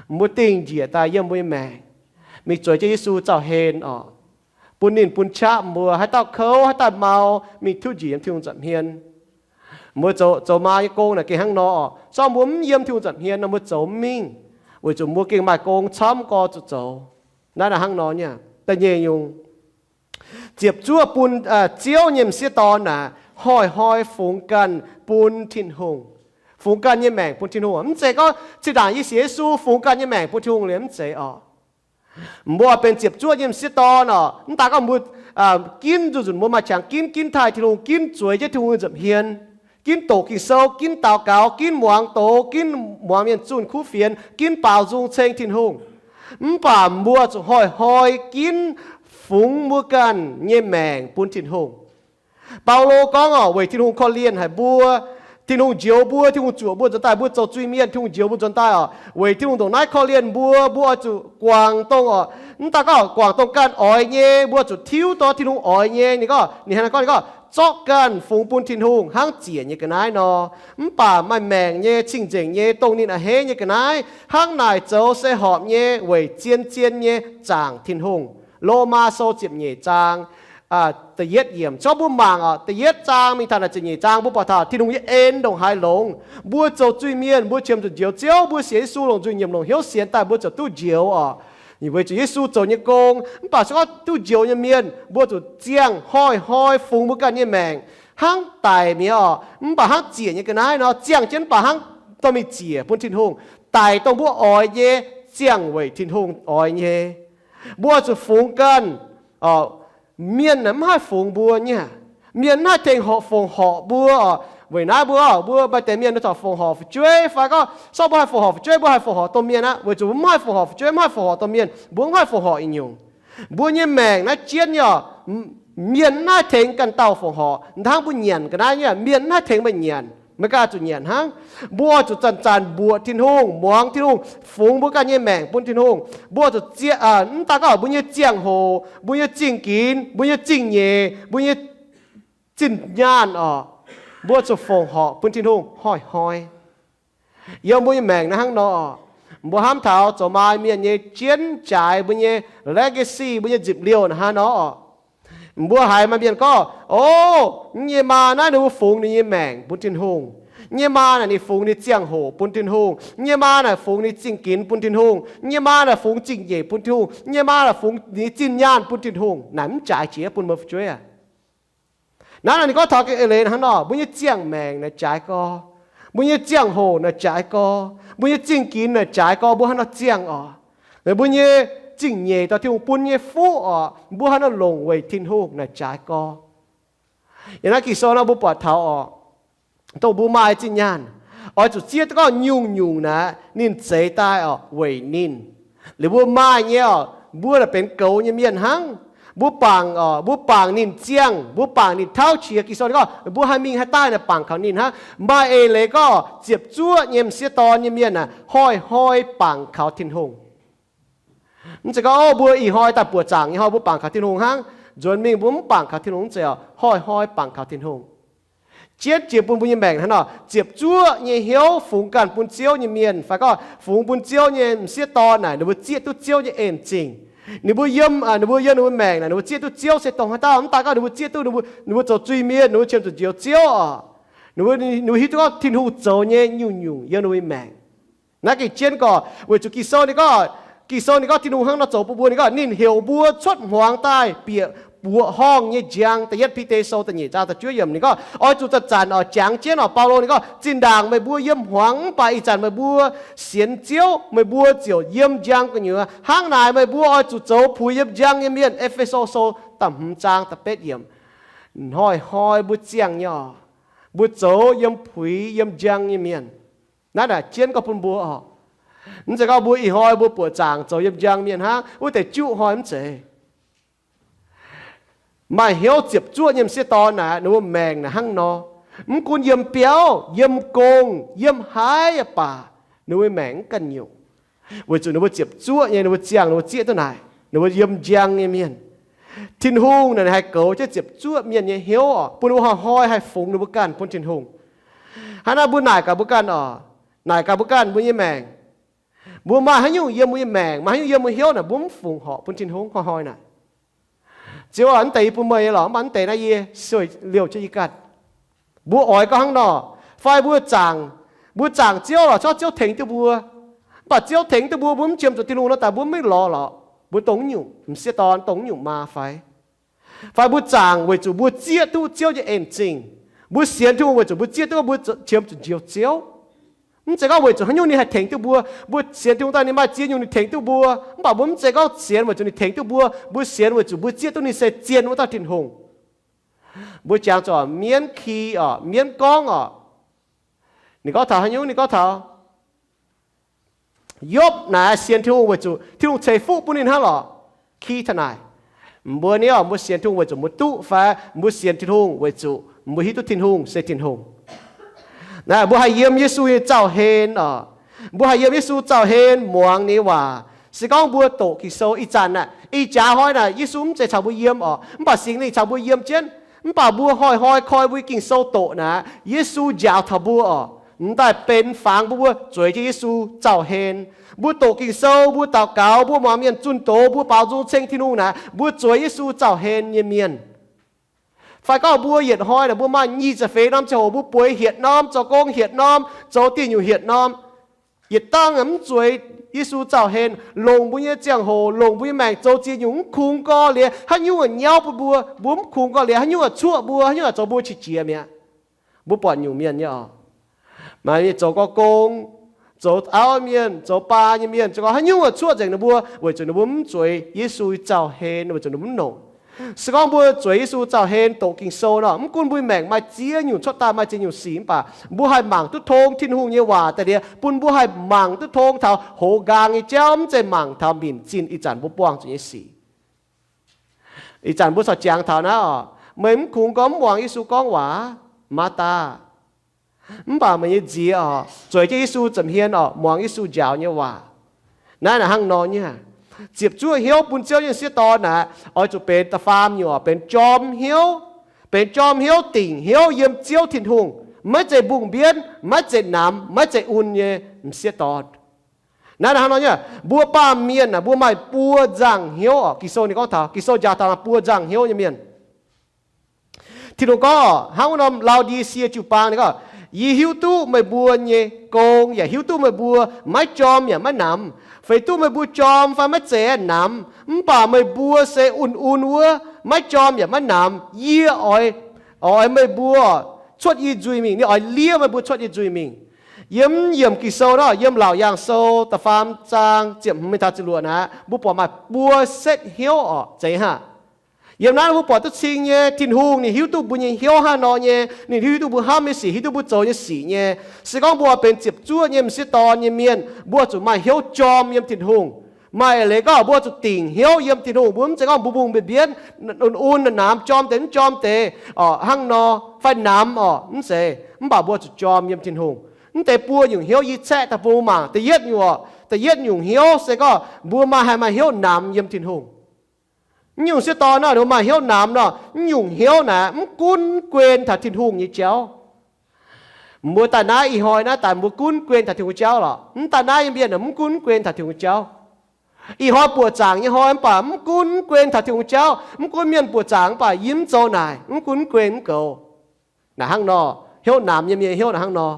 mbuo dingh njiec daaih yiem mbuo nyei maengc, mingh zueiz jienv Yesu zauh hlen oc, bun ninh bun qaqv mbuo, haaix dauh kouv, haaix dauh mau, mingh tiuv njiec yiem Tin-Hungh nza'hmien. Mbuo zoux, zoux maa nyei gong naaic gengh hnangv nor oc. Se gorngv mbuo mv yiem Tin-Hungh nza'hmien nor, mbuo zoux mv mingh, weic zuqc mbuo gengh maaih gong camv gorx zuqc zoux. Naaiv naaic hnangv nor nyei. Da'nyeic nyungc, ziepc zuoqv bun Ziouv nyei m'sieqv dorn naaic, hnoi-hnoi fungx ganh bun Tin-Hungh, fungx ganh nyei maengc bun Tin-Hungh. Mv zeiz gorngv zinh ndaangc yie sienx Yesu fungx ganh nyei maengc bun Tin-Hungh liuz, mv zeiz oc. Mbuo benx ziepc zuoqv nyei m'sieqv dorn oc, mv daaih gorngv mbuo ginv nzunc-nzunc mbuo maaih qangx ginv, ginv taaih Tin-Hungh, ginv zueiz jienv Tin-Hungh nza'hmien, ginv doqc Ging-Sou, ginv daux gaux, ginv muangx doz, ginv muangx mienh zunh kuv fienx, ginv baaux nzung ceng Tin-Hungh. Mv baac mbuo zuqc hnoi-hnoi ginv fungx mbuo ganh nyei maengc bun Tin-Hungh. Baulo gorngv oc, weic Tin-Hungh korv-lienh haic mbuo, Tin-Hungh njoux mbuo, Tin-Hungh zuoqc mbuo nzuonx daaih, mbuo zoux zuiz-mienh, Tin-Hungh njoux mbuo nzuonx daaih oc. Weic Tin-Hungh ndongc naaiv korv-lienh mbuo, mbuo oix zuqc guangc dongh oc, mv daaih gorngv guangc dongh ganh oix nyei, mbuo zuqc tiuv dongh Tin-Hungh oix nyei. Ninh gorngv, ninh hnangv naaiv gorngv, ninh gorngv, zorqv ganh fungx bun Tin-Hungh hnangv ziec nyei ga'naaiv nor, mv baac maaih maengc nyei, cing-nzengc nyei, dongh ninh a'hneiv nyei ga'naaiv. Hnangv naaic zoux se horpc nyei weic zien-zien nyei zaangc Tin-Hungh. Lomaa Sou ziepc nyeic zaang da'yietv yiemc. Zorqv mbuo mangc oc, da'yietv zaang mingh taux naaic ziepc nyeic zaang, mbuo buatc taux Tin-Hungh nyei en ndongc haaix longx. Mbuo zoux zuiz-mienh, mbuo qiemx zuqc njoux Ziouv, mbuo sienx Yesu longc nzuih nyiemc longc hnyouv sienx daaih mbuo ziouc duqv njoux oc. Weic zuqc Yesu zoux nyei gong. Mv baac se gorngv duqv njoux nyei mienh, mbuo zuqc ziangh hnoi-hnoi fungx mbuo ganh nyei maengc hnangv daic mi'aqv oc, mv baac hnangv ziec nyei ga'naaiv nor, ziangh jienv mv baac hnangv dorh mingh ziec bun Tin-Hungh. Daic dongh mbuo oix nyei, ziangh weic Tin-Hungh oix nyei. Mbuo zuqc fungx ganh mienh mv haih fungx mbuo nyei. Mienh mv haih tengx horqc, fongc horc mbuo oc. Weic naaiv mbuo, mbuo maaih deix mienh mbuo corc fongc horc fu'jueiv fai gorngv, sorng mbuo haih fongc horc fu'jueiv, mbuo haih fongc horc domh mienh aqv. Weic zuqc mbuo mv haih fongc horc fu'jueiv, mv haih fongc horc domh mienh, mbuo mv haih fongc horc i nyungc. Mbuo nyei maengc naaiv jienv nyei oc, mienh mv haih tengx ganh dauh fongc horc. Hnangv mbuo nyanc ga'naaiv nyei, mienh mv haih tengx meih nyanc, meih ganh zuqc nyanc hnangv. Mbuo zuqc zanc-zanc mbuoqc Tin-Hungh, muangx Tin-Hungh, fungx mbuo ganh nyei maengc bun Tin-Hungh. Mbuo zuqc, mv daaih gorngv mbuo nyei ziangh hoc, mbuo nyei zingh ginx, mbuo nyei zingh nyeic, mbuo nyei zinh nyaanh oc, mbuo zuqc fongc horc bun Tin-Hungh hnoi-hnoi. Yiem mbuo nyei maengc naaiv hnangv nor oc, mbuo hnamv taux zoux maa mienh nyei jienv jaaix mbuo nyei legacy, mbuo nyei nzipc liouh naaiv hnangv nor oc. Mbuo haiz maaih mienh gorngv, O, yie nyei maa naaiv ninh mbuo fungx ninh nyei maengc bun Tin-Hungh. Yie nyei maa naaic ninh fungx ninh ziangh hoc bun Tin-Hungh. Yie nyei maa naaic fungx ninh zingh ginx bun Tin-Hungh. Yie nyei maa naaic fungx zingh nyeic bun Tin-Hungh. Yie nyei maa naaic fungx ninh zinh nyaanh bun Tin-Hungh. Naaic mv jaaix jiex bun mbuo fu'jueiv aac. Naaiv ninh gorngv taux ga'naaiv hnangv nor, mbuo nyei ziangh maengc naaic jaaix gorx, mbuo nyei ziangh hoc naaic jaaix gorx, mbuo nyei zingh ginx naaic jaaix gorx, mbuo hnangv nor ziangh oc. Mbuo nyei zingh nyeic dorh Tin-Hungh bun nyei fuqv oc, mbuo hnangv nor longc weic Tin-Hungh naaic jaaix gorx. Yiem naaiv Ging-Sou nor mbuo buatc taux oc, dongh mbuo maaih zinh nyaanh, oix zuqc zieqv gorngv nyungc-nyungc naaic ninh zeix daaih oc weic ninh. Liuz mbuo maaih nyei oc, mbuo naaic benx goux nyei mienh hnangv. Mbuo bangc oc, mbuo bangc ninh ziangh, mbuo bangc ninh tauv qiex. Ging-Sou gorngv mbuo haih mingh haih daaih naaic bangc kaux ninh hnangv. Maaih eix leiz gorngv ziepc zuoqv nyei m'sieqv dorn nyei mienh aah, hnoi-hnoi bangc kaux Tin-Hungh. Mv zeiz gorngv, o, mbuo ih hnoi daaih buoqc zaangc nyei hnoi mbuo bangc kaux Tin-Hungh hnangv, nzuonx mingh mbuo mv bangc kaux Tin-Hungh. Mv zeiz oc, hnoi-hnoi bangc kaux Tin-Hungh. jienv jiex bun mbuo nyei maengc hnangv nor. Ziepc zuoqv nyei hnyouv fungx ganh bun Ziouv nyei mienh fai gorngv fungx bun Ziouv nyei m'sieqv dorn naaic, ninh mbuo zieqv duqv Ziouv nyei en zingh. Ninh mbuo yiem, ninh mbuo yiem ninh mbuo maengc naaic, ninh mbuo zieqv duqv Ziouv se dongh haaix dauh? Mv daaih gorngv ninh mbuo zieqv duqv, ninh mbuo zoux zuiz-mienh, ninh mbuo qiemx zuqc njoux Ziouv oc. Ninh mbuo hiuv duqv gorngv Tin-Hungh zoux nyei nyungc-nyungc yiem ninh mbuo maengc. Naaiv gengh jienv gorx, weic zuqc Ging-Sou ninh gorngv, Ging-Sou ninh gorngv Tin-Hungh hnangv nor zoux bun mbuo. Ninh gorngv ninh heuc mbuo cuotv hmuangx daaih bieqc buoqc horngh nyei njang. Da'yietv Bide Sou da'nyeic zaang da'juov yiemc ninh gorngv oix zuqc zanc-zanc oix jangx jienv oc. Baulo ninh gorngv zinh ndaangc meih mbuo yiem hmuangx mv baac ih zanc meih mbuo sienx Ziouv, meih mbuo ziouc yiem njang gu'nyuoz. Hnangv naaic meih mbuo oix zuqc zoux puix yiem njang nyei mienh. E^fe^so Sou da'hmz zaang da'betv yiemc. Hnoi-hnoi mbuo ziangh nyei oc, mbuo zoux yiem puix yiem njang nyei mienh. Naaiv naaic jienv gorx bun mbuo oc. Mv zeiz gorngv mbuo ih hnoi mbuo buoqc zaangc zoux yiem njang mienh hnangv, wuov deix juqv hnoi mv zeiz. Maaih hnyouv ziepc zuoqv nyei m'sieqv dorn naaic, ninh mbuo maengc naaic hnangv nor. Mv gunv yiem biauv, yiem gong, yiem haaix yaac baac, ninh mbuo maengc mv ganh nyungc. Weic zuqc ninh mbuo ziepc zuoqv nyei, ninh mbuo ziangh, ninh mbuo zieqv duqv naaic, ninh mbuo yiem njang nyei mienh. Tin-Hungh naaic haih goux jienv ziepc zuoqv mienh nyei hnyouv oc, bun ninh mbuo hnoi-hnoi haih fungx ninh mbuo ganh bun Tin-Hungh. Hnangv naaiv mbuo naaic gaax mbuo ganh oc, naaic gaax mbuo ganh mbuo nyei maengc. Mbuo maaih haaix nyungc yiem mbuo nyei maengc, maaih haaix nyungc yiem mbuo hnyouv naaic, mbuo mv fungx horc bun Tin-Hungh hnoi-hnoi naaic. Ziouv aac, mv deix yie bun meih nyei lorqc, mv baac mv deix naaiv yie sueih liouh jienv yie ganh. Mbuo oix gorngv hnangv nor, fai mbuo zaangc, mbuo zaangc Ziouv lorqc, corc Ziouv tengx duqv mbuo. Mv baac Ziouv tengx duqv mbuo, mbuo mv qiemx zuqc Tin-Hungh nor daaih mbuo mv lorz lorqc. Mbuo dongh nyungc m'sieqv dorn, dongh nyungc maa fai? Fai mbuo zaangc weic zuqc mbuo zieqv duqv Ziouv nyei en zingh. Mbuo sienx Tin-Hungh weic zuqc mbuo zieqv duqv mbuo qiemx zuqc njoux Ziouv. Mv zeiz gorngv weic zuqc haaix nyungc ninh haih tengx duqv mbuo. Mbuo sienx Tin-Hungh daaih ninh maaih ziex nyungc ninh tengx duqv mbuo. Mv baac mbuo mv zeiz gorngv sienx weic zuqc ninh tengx duqv mbuo. Mbuo sienx weic zuqc mbuo zieqv duqv ninh se zien wuov dauh Tin-Hungh. Mbuo jangx zuqc mienv ki oc, mienv gorngv oc. Ninh gorngv taux haaix nyungc? Ninh gorngv taux Yopv naaic sienx Tin-Hungh weic zuqc Tin-Hungh ceix fuqv bun ninh hnangv lorqc. Ki taux naaic, mbuo ni oc, mbuo sienx Tin-Hungh weic zuqc mbuo duqv fai mbuo sienx Tin-Hungh weic zuqc mbuo hiuv duqv Tin-Hungh se Tin-Hungh? Naaiv mbuo haih yiem Yesu nyei zaux-hlen oc. Mbuo haih yiem Yesu zaux-hlen muangx ninh nyei waac. Se gorngv mbuo doqc Ging-Sou ih zanc naaic, ih jaax hnoi naaic, Yesu mv zeiz caux mbuo yiem oc, mv baac Singx Lingh caux mbuo yiem jienv. Mv baac mbuo hnoi-hnoi koi mbuo Ging-Sou doqc naaic, Yesu njaaux taux mbuo oc, m'daaih benx fangx bun mbuo zueiz jienv Yesu zaux-hlen. Mbuo doqc Ging-Sou, mbuo daux gaux, mbuo muangx mienh zunh doz, mbuo baaux nzung ceng Tin-Hungh naaic, mbuo zueiz Yesu zaux-hlen nyei mienh. Fai gorngv mbuo yietc hnoi naaic mbuo maaih nyic ziepc feix norm ziangh hoc mbuo bueix hietc norm, zoux gong hietc norm, zoux dieh nyungc hietc norm, yietc dangh mv zueiz Yesu zaux-hlen, longc mbuo nyei ziangh hoc, longc mbuo nyei maengc zoux ziex nyungc mv kungx gorx-liex, haaix nyungc nyauv bun mbuo, mbuo mv kungx gorx-liex, haaix nyungc cuoqv mbuo, haaix nyungc zoux mbuo qiex jiez mi'aqv. Mbuo buatc nyungc mienh nyei oc, maaih mienh zoux gong, zoux auv mienh, zoux baa nyei mienh, zoux gong haaix nyungc cuoqv nzengc ninh mbuo, weic zuqc ninh mbuo mv zueiz Yesu zaux-hlen, weic zuqc ninh mbuo mv longc. Se gorngv mbuo zueiz Yesu zaux-hlen doqc Ging-Sou nor, mv gunv mbuo maengc maaih ziex nyungc cuotv daaih, maaih ziex nyungc sic mv baac, mbuo haih mangc duqv tong Tin-Hungh nyei waac daaih liuz, bun mbuo haih mangc duqv tong taux hoz nqaang nyei jauv, mv zeiz mangc taux minc zinh ih zanc mbuo buangh zuqc nyei sic. Ih zanc mbuo corc jangx taux naaiv oc, meih mv kungx gorx mv muangx Yesu gorngv waac, Maatv daa. Mv baac meih nyei nziex oc, zueiz jienv Yesu nza'hmien oc, muangx Yesu njaaux nyei waac. Naaiv naaic hnangv nor nyei. Ziepc zuoqv hnyouv bun Ziouv nyei m'sieqv dorn naaic, oix zuqc benx da'faam nyungc oc, benx jorm hnyouv. Benx jorm hnyouv, dingc hnyouv yiem Ziouv Tin-Hungh. Maiv zeiz mbungh mbienv, maiv zeiz namx, maiv zeiz un nyei m'sieqv dorn. Naaiv naaic hnangv nor nyei, mbuo baamh mienh aah, mbuo maaih buo nzangc hnyouv oc. Ging-Sou ninh gorngv taux, Ging-Sou njaaux taux maaih buo nzangc hnyouv nyei mienh. Tin-Hungh gorngv hnangv wuov norm Lao^di^sie jiu-baang ninh gorngv, Yie hiuv duqv meih mbuo nyei gong yaac hiuv duqv meih mbuo maiv jorm yaac maiv namx. Feix duqv meih mbuo jorm fai maiv zeiz namx, mv baac meih mbuo se un-un wuov, maiv jorm yaac maiv namx. Yie oix, oix meih mbuo cuotv yie nzuih mingh. Ninh oix liev meih mbuo cuotv yie nzuih mingh. Yiem, yiem Ging-Sou nor, yiem Laauc Yaangh Sou da'faam zaang ziepc hmz mingh taux ziepc luoqc naaic, mbuo buatc maaih buo setv hnyouv oc. Zeiz hnangv yiem naaiv mbuo buatc duqv cing nyei, Tin-Hungh ninh hiuv duqv mbuo nyei hnyouv hnangv nor nyei, ninh hiuv duqv mbuo hnamv nyei sic, hiuv duqv mbuo zoux nyei sic nyei. Se gorngv mbuo benx ziepc zuoqv nyei m'sieqv dorn nyei mienh, mbuo zuqc maaih hnyouv jorm yiem Tin-Hungh. Maaih eix leiz gorngv mbuo zuqc dingc hnyouv yiem Tin-Hungh. Mbuo mv zeiz gorngv mbungh-mbungh mbienv-mbienv, un-un namx, jorm deix mv jorm deix, hnangv nor fai namx oc, mv zeiz. Mv baac mbuo zuqc jorm yiem Tin-Hungh. Mv deix buo nyungc hnyouv yie caeqv daaih bun mbuo mangc. Da'yietv nyungc oc, da'yietv nyungc hnyouv se gorngv mbuo maaih, haih maaih hnyouv namx yiem Tin-Hungh. Mv nyungc m'sieqv dorn nor, ninh maaih hnyouv namx nor, mv nyungc hnyouv naaic mv gunv guen taux Tin-Hungh nyei jauv. Mbuo daaih naaiv ih hnoi naaiv daaih mbuo gunv guen taux Tin-Hungh nyei jauv lorqc. Mv daaih naaiv nyei mienh mv gunv guen taux Tin-Hungh nyei jauv. Ih hnoi buoqc zaangc nyei hnoi mv baac mv gunv guen taux Tin-Hungh nyei jauv, mv gunv mienh buoqc zaangc mv baac yie mv zoux naaic, mv gunv guen mv goux. Naaic hnangv nor, hnyouv namx nyei mienh hnyouv naaic hnangv nor.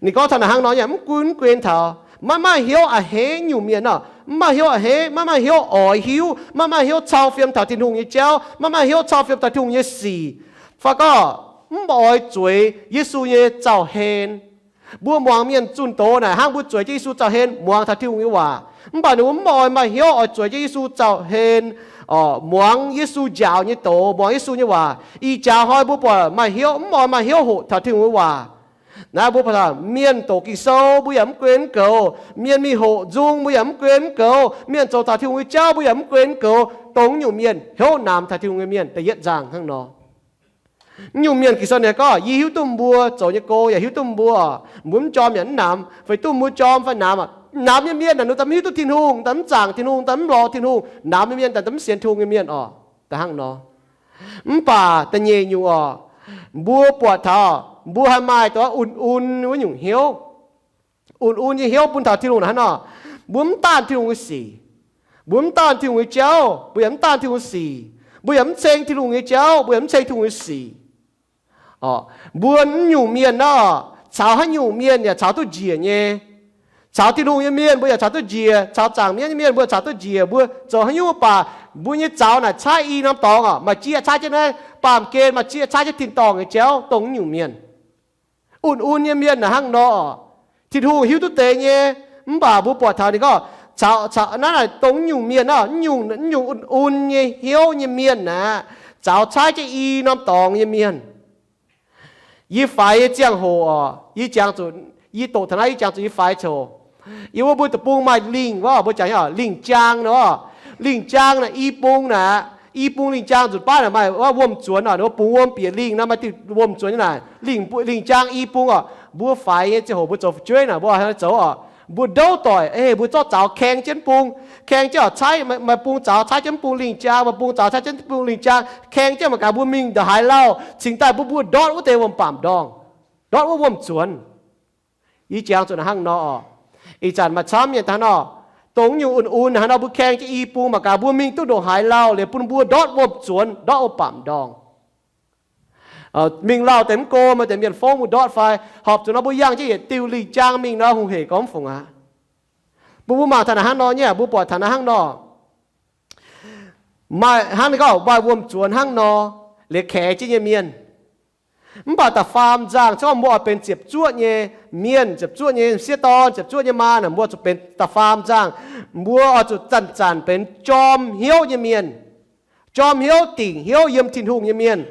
Ninh gorngv taux naaic hnangv nor nyei, mv gunv guen taux, maiv maaih hnyouv a'hneiv nyungc mienh nor, mv maaih hnyouv a'hneiv, maiv maaih hnyouv oix hiuv, maiv maaih hnyouv cau fiem taux Tin-Hungh nyei jauv, maiv maaih hnyouv cau fiem taux Tin-Hungh nyei sic. Fai gorngv mv oix zueiz Yesu nyei zauh hlen. Mbuo muangx mienh zunh doz naaic hnangv mbuo zueiz jienv Yesu zauh hlen muangx taux Tin-Hungh nyei waac, mv baac ninh mbuo mv oix maaih hnyouv oix zueiz jienv Yesu zauh hlen, muangx Yesu njaaux nyei doz, muangx Yesu nyei waac. Ih jaax hnoi mbuo buatc maaih hnyouv, mv oix maaih hnyouv hoqc taux Tin-Hungh nyei waac. Naaiv mbuo buatc taux mienh doqc Ging-Sou mbuo yaac mv guen mv goux, mienh mingh hoqc nzung mbuo yaac mv guen mv goux, mienh zoux taux Tin-Hungh nyei jauv mbuo yaac mv guen mv goux, dongh nyungc mienh hnyouv namx taux Tin-Hungh nyei mienh da'yietv nzangc hnangv nor. Nyungc mienh Ging-Sou ninh gorngv, yie hiuv duqv mbuo zoux nyei go, yaac hiuv duqv mbuo, mbuo mv jorm yaac mv namx, fai duqv mbuo jorm fai namx aqv. Namx nyei mienh naaic ninh daaih mv hiuv duqv Tin-Hungh, daaih mv zaangc Tin-Hungh, daaih mv lorz Tin-Hungh. Namx nyei mienh daaih mv sienx Tin-Hungh nyei mienh oc. Da'hnangv nor. Mv baac da'nyeic nyungc oc, mbuo buatc taux mbuo haih maaih dongh un-un wuov nyungc hnyouv. Un-un nyei hnyouv bun taux Tin-Hungh naaic hnangv nor, mbuo mv daanh Tin-Hungh nyei sic, mbuo mv daanh Tin-Hungh nyei jauv, mbuo yaac mv daanh Tin-Hungh sic, mbuo yaac mv ceng Tin-Hungh nyei jauv, mbuo yaac mv ceng Tin-Hungh nyei sic. Mbuo nyungc mienh nor, caux haaix nyungc mienh yaac caux duqv njiec nyei. Caux Tin-Hungh nyei mienh mbuo yaac caux duqv njiec, caux zaangc mienv nyei mienh mbuo yaac caux duqv njiec. Mbuo zoux haaix nyungc mv baac mbuo nyei zaux naaic caaiv i norm dorngx oc, maaih zieqv caaiv jienv naaiv baamh gen, maaih zieqv caaiv jienv tin-dorngh nyei jauv dongh nyungc mienh. Un-un nyei mienh naaic hnangv nor. Tin-Hungh hiuv duqv deix nyei, mv baac mbuo buatc taux ninh gorngv, caux, caux naaiv naaic dongh nyungc mienh nor, nyungc, nyungc un-un nyei hnyouv nyei mienh naaic, zaux caaiv jienv i norm dorngx nyei mienh. Yie faix nyei ziangh hoc oc, yie jangx zuqc, yie doqc taux naaiv yie jangx zuqc yie faix coc. Yie wuov mbuo deic-bung maaih lingh wuov, mbuo jangx lingh jaang nor. Lingh jaang naaic i bung naaic, i bung lingh jaang nzunc baav naaic maaih wuom-zuonx oc, ninh mbuo bungx wuom bieqc lingh nor maaih diuh wuom-zuonx nyei naaic. Lingh, lingh jaang i bung oc, mbuo faix nyei ziangh hoc mbuo zoux fu'jueiv naaiv mbuo zoux oc, mbuo ndouv doic, mbuo zorqv zaux kaeng jienv bung, kaeng jienv oc, caaiv maaih bung zaux caaiv jienv bung lingh jaang, maaih bung zaux caaiv jienv bung lingh jaang, kaeng jienv mangc gaax mbuo mingh ndongc haaix lauh cingx daaih mbuo mbuo ndortv wuov deix wuom-baamc ndorngh, ndortv wuov wuom-zuonx. Yie jangx zuqc naaic hnangv nor oc. Ih zanc maaih camv mienh daaih nor, dongh nyungc un-un hnangv nor mbuo kaeng jienv i bung mangc gaax mbuo mingh duqv ndongc haaix lauh liuz bun mbuo ndortv wuom-zuonx, ndortv wuom-baamc ndorngh. Mingh lauh deix mv go, maaih deix mienh fongv mbuo ndortv fai, horpc zuqc nor mbuo yangh jienv yietc diuh lingh jaang mingh nor hungh hec gormx fungc aqv. Mbuo, mbuo mangc taux naaic hnangv nor nyei, mbuo buatc taux naaic hnangv nor. Maaih hnangv ninh gorngv maaih wuom-zuonx hnangv nor, liuz kaex jienv nyei mienh. Mv baac da'faam nzangh se gorngv mbuo oix benx ziepc zuoqv nyei mienh, ziepc zuoqv nyei m'sieqv dorn, ziepc zuoqv nyei maa naaic, mbuo zuqc benx da'faam nzangh. Mbuo oix zuqc zanc-zanc benx jorm hnyouv nyei mienh. Jorm hnyouv dingc hnyouv yiem Tin-Hungh nyei mienh.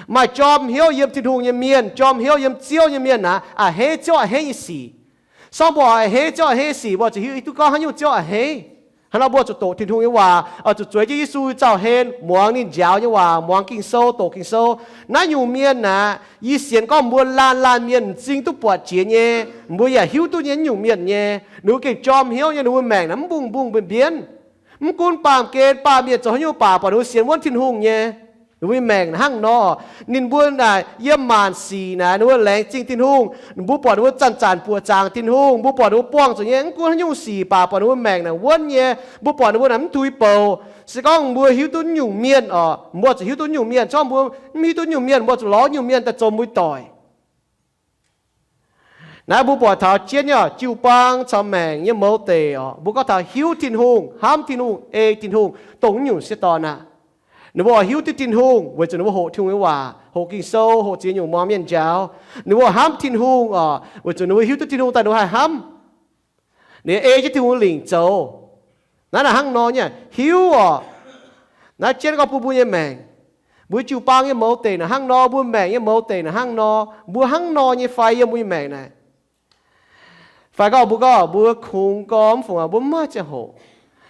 Maaih jorm hnyouv yiem Tin-Hungh nyei mienh, jorm hnyouv yiem Ziouv nyei mienh naaic, a'hneiv Ziouv a'hneiv nyei sic. Sorng mbuo a'hneiv Ziouv a'hneiv nyei sic, mbuo zuqc hiuv, hiuv duqv gorngv haaix nyungc Ziouv a'hneiv. Hnangv nor mbuo zuqc doqc Tin-Hungh nyei waac, oix zuqc zueiz jienv Yesu zauh hlen, muangx ninh njaaux nyei waac, muangx Ging-Sou, doqc Ging-Sou. Naaiv nyungc mienh naaic, yie sienx gorngv mbuo laanh laanh mienh m'zing duqv buatc jiex nyei, mbuo yaac hiuv duqv nyei nyungc mienh nyei. Ninh mbuo gengh jorm hnyouv nyei, ninh mbuo maengc naaic mv mbungh mbungh mbienv mbienv. Mv gunv baamh gen baamh mienh zoux haaix nyungc baac buatc ninh mbuo sienx wuonv Tin-Hungh nyei. Ninh mbuo nyei maengc hnangv nor, ninh mbuo naaic yiem maanc sic naaic ninh mbuo laengz zingh Tin-Hungh. Mbuo buatc ninh mbuo zanc-zanc buoqc zaangc Tin-Hungh, mbuo buatc ninh mbuo buangh zuqc nyei, mv gunv haaix nyungc sic baac buatc ninh mbuo maengc naaic wuonv nyei. Mbuo buatc ninh mbuo naaic mv tuix bouc. Se gorngv mbuo hiuv duqv nyungc mienh oc, mbuo zuqc hiuv duqv nyungc mienh. Se gorngv mbuo mv hiuv duqv nyungc mienh, mbuo zuqc lorz nyungc mienh daaih zoux mbuo doic. Naaiv mbuo buatc taux jienv nyei jiu-baang caux maengc nyei mouz deic oc, mbuo gorngv taux hiuv Tin-Hungh, hnamv Tin-Hungh, ei Tin-Hungh, dongh nyungc sieqv dorn aqv. Ninh mbuo oix hiuv duqv Tin-Hungh weic zuqc ninh mbuo hoqc Tin-Hungh nyei waac, hoqc Ging-Sou, hoqc ziex nyungc muangx mienh njaaux. Ninh mbuo hnamv Tin-Hungh oc, weic zuqc ninh mbuo hiuv duqv Tin-Hungh daaih ninh mbuo haih hnamv. Ninh ei jienv Tin-Hungh lingc zoux. Naaiv naaic hnangv nor nyei hiuv oc. Naaiv jienv gorngv bun mbuo nyei maengc, mbuo jiu-baang nyei mouz deic naaic hnangv nor, mbuo maengc nyei mouz deic naaic hnangv nor, mbuo hnangv nor nyei fai yiem mbuo nyei maengc naaic. Fai gorngv mbuo gorngv mbuo kungx gormx fungc aqv, mbuo mv maaih ziangh hoc.